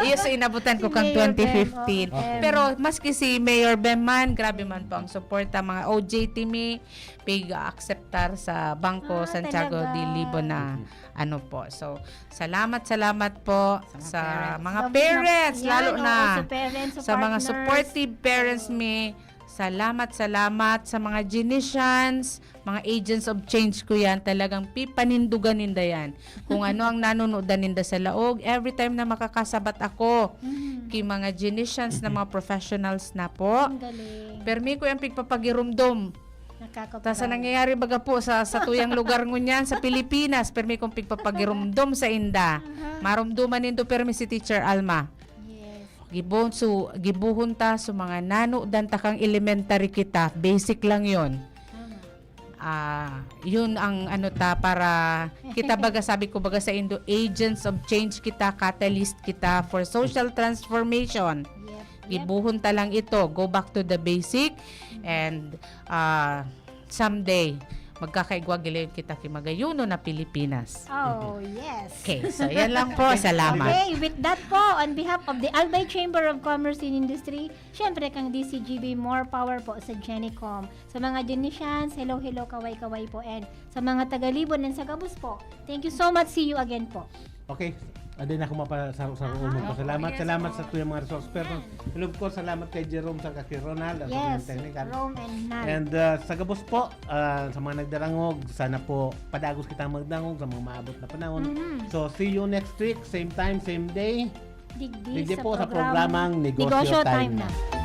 Iyo, so inabutan ko Si kang Mayor Bem, twenty fifteen. oo, Bem. Pero maski si Mayor Bem man, grabe man po ang suporta, mga O J T mi, pig-akseptar sa Bangko Ah, Santiago talaga. de Libon na Mhm. ano po. So, salamat, salamat po Sa mga sa parents. mga Sa mga, parents, lalo yan, na oo, sa parents, sa sa mga partners. supportive parents Oo. mi. Salamat, salamat sa mga genicians, mga agents of change ko yan. Talagang pipanindugan ninda yan. Kung ano ang nanunodan ninda sa laog, every time na makakasabat ako, Mhm. ki mga genicians na mga professionals na po, Ang galing. permi ko yung pigpapagirumdom. Nakakapagod. Ta sa nangyayari baga po sa, sa tuyang lugar ngunyan, sa Pilipinas, permi kong pigpapagirumdom sa inda. Aha. Marumduman nindo permi si Teacher Alma. Yes. Gibo-, so, gibohon ta sa mga nanodan ta kang elementary kita, basic lang yon. Tama. Ah, yun ang ano ta, para kita baga, sabi ko baga sa indo, agents of change kita, catalyst kita for social transformation. Yep, yep. Gibohon ta lang ito, go back to the basic, Mm. and, ah, someday, magkakaigwa gilayon kita ki magayuno na Pilipinas. Oh, yes. Okay, so yan lang po. Salamat. Okay, with that po, on behalf of the Albay Chamber of Commerce and Industry, syempre kang D C G B, more power po sa Genicom. Sa mga Genicians, hello, hello, kaway-kaway po. And sa mga taga-Libon and sa gabos po, thank you so much. See you again po. Okay. Adi na ako mapasaro-saro. Aha. Magpasalamat. Yes, salamat po. Sa tuyang mga resource person. Yan. And of course, salamat kay Jerome sa kay Ronald, ang Yes, tuyang technical. Rome and Nal. And, uh, sa gabos po, uh, sa mga nagdarangog, sana po padagos kitang magdangog sa mga maabot na panahon. Mhm. So, see you next week, same time, same day. Digdi Digdi sa po sa programang programang Negosyo Negosyo Time Time Na. Na.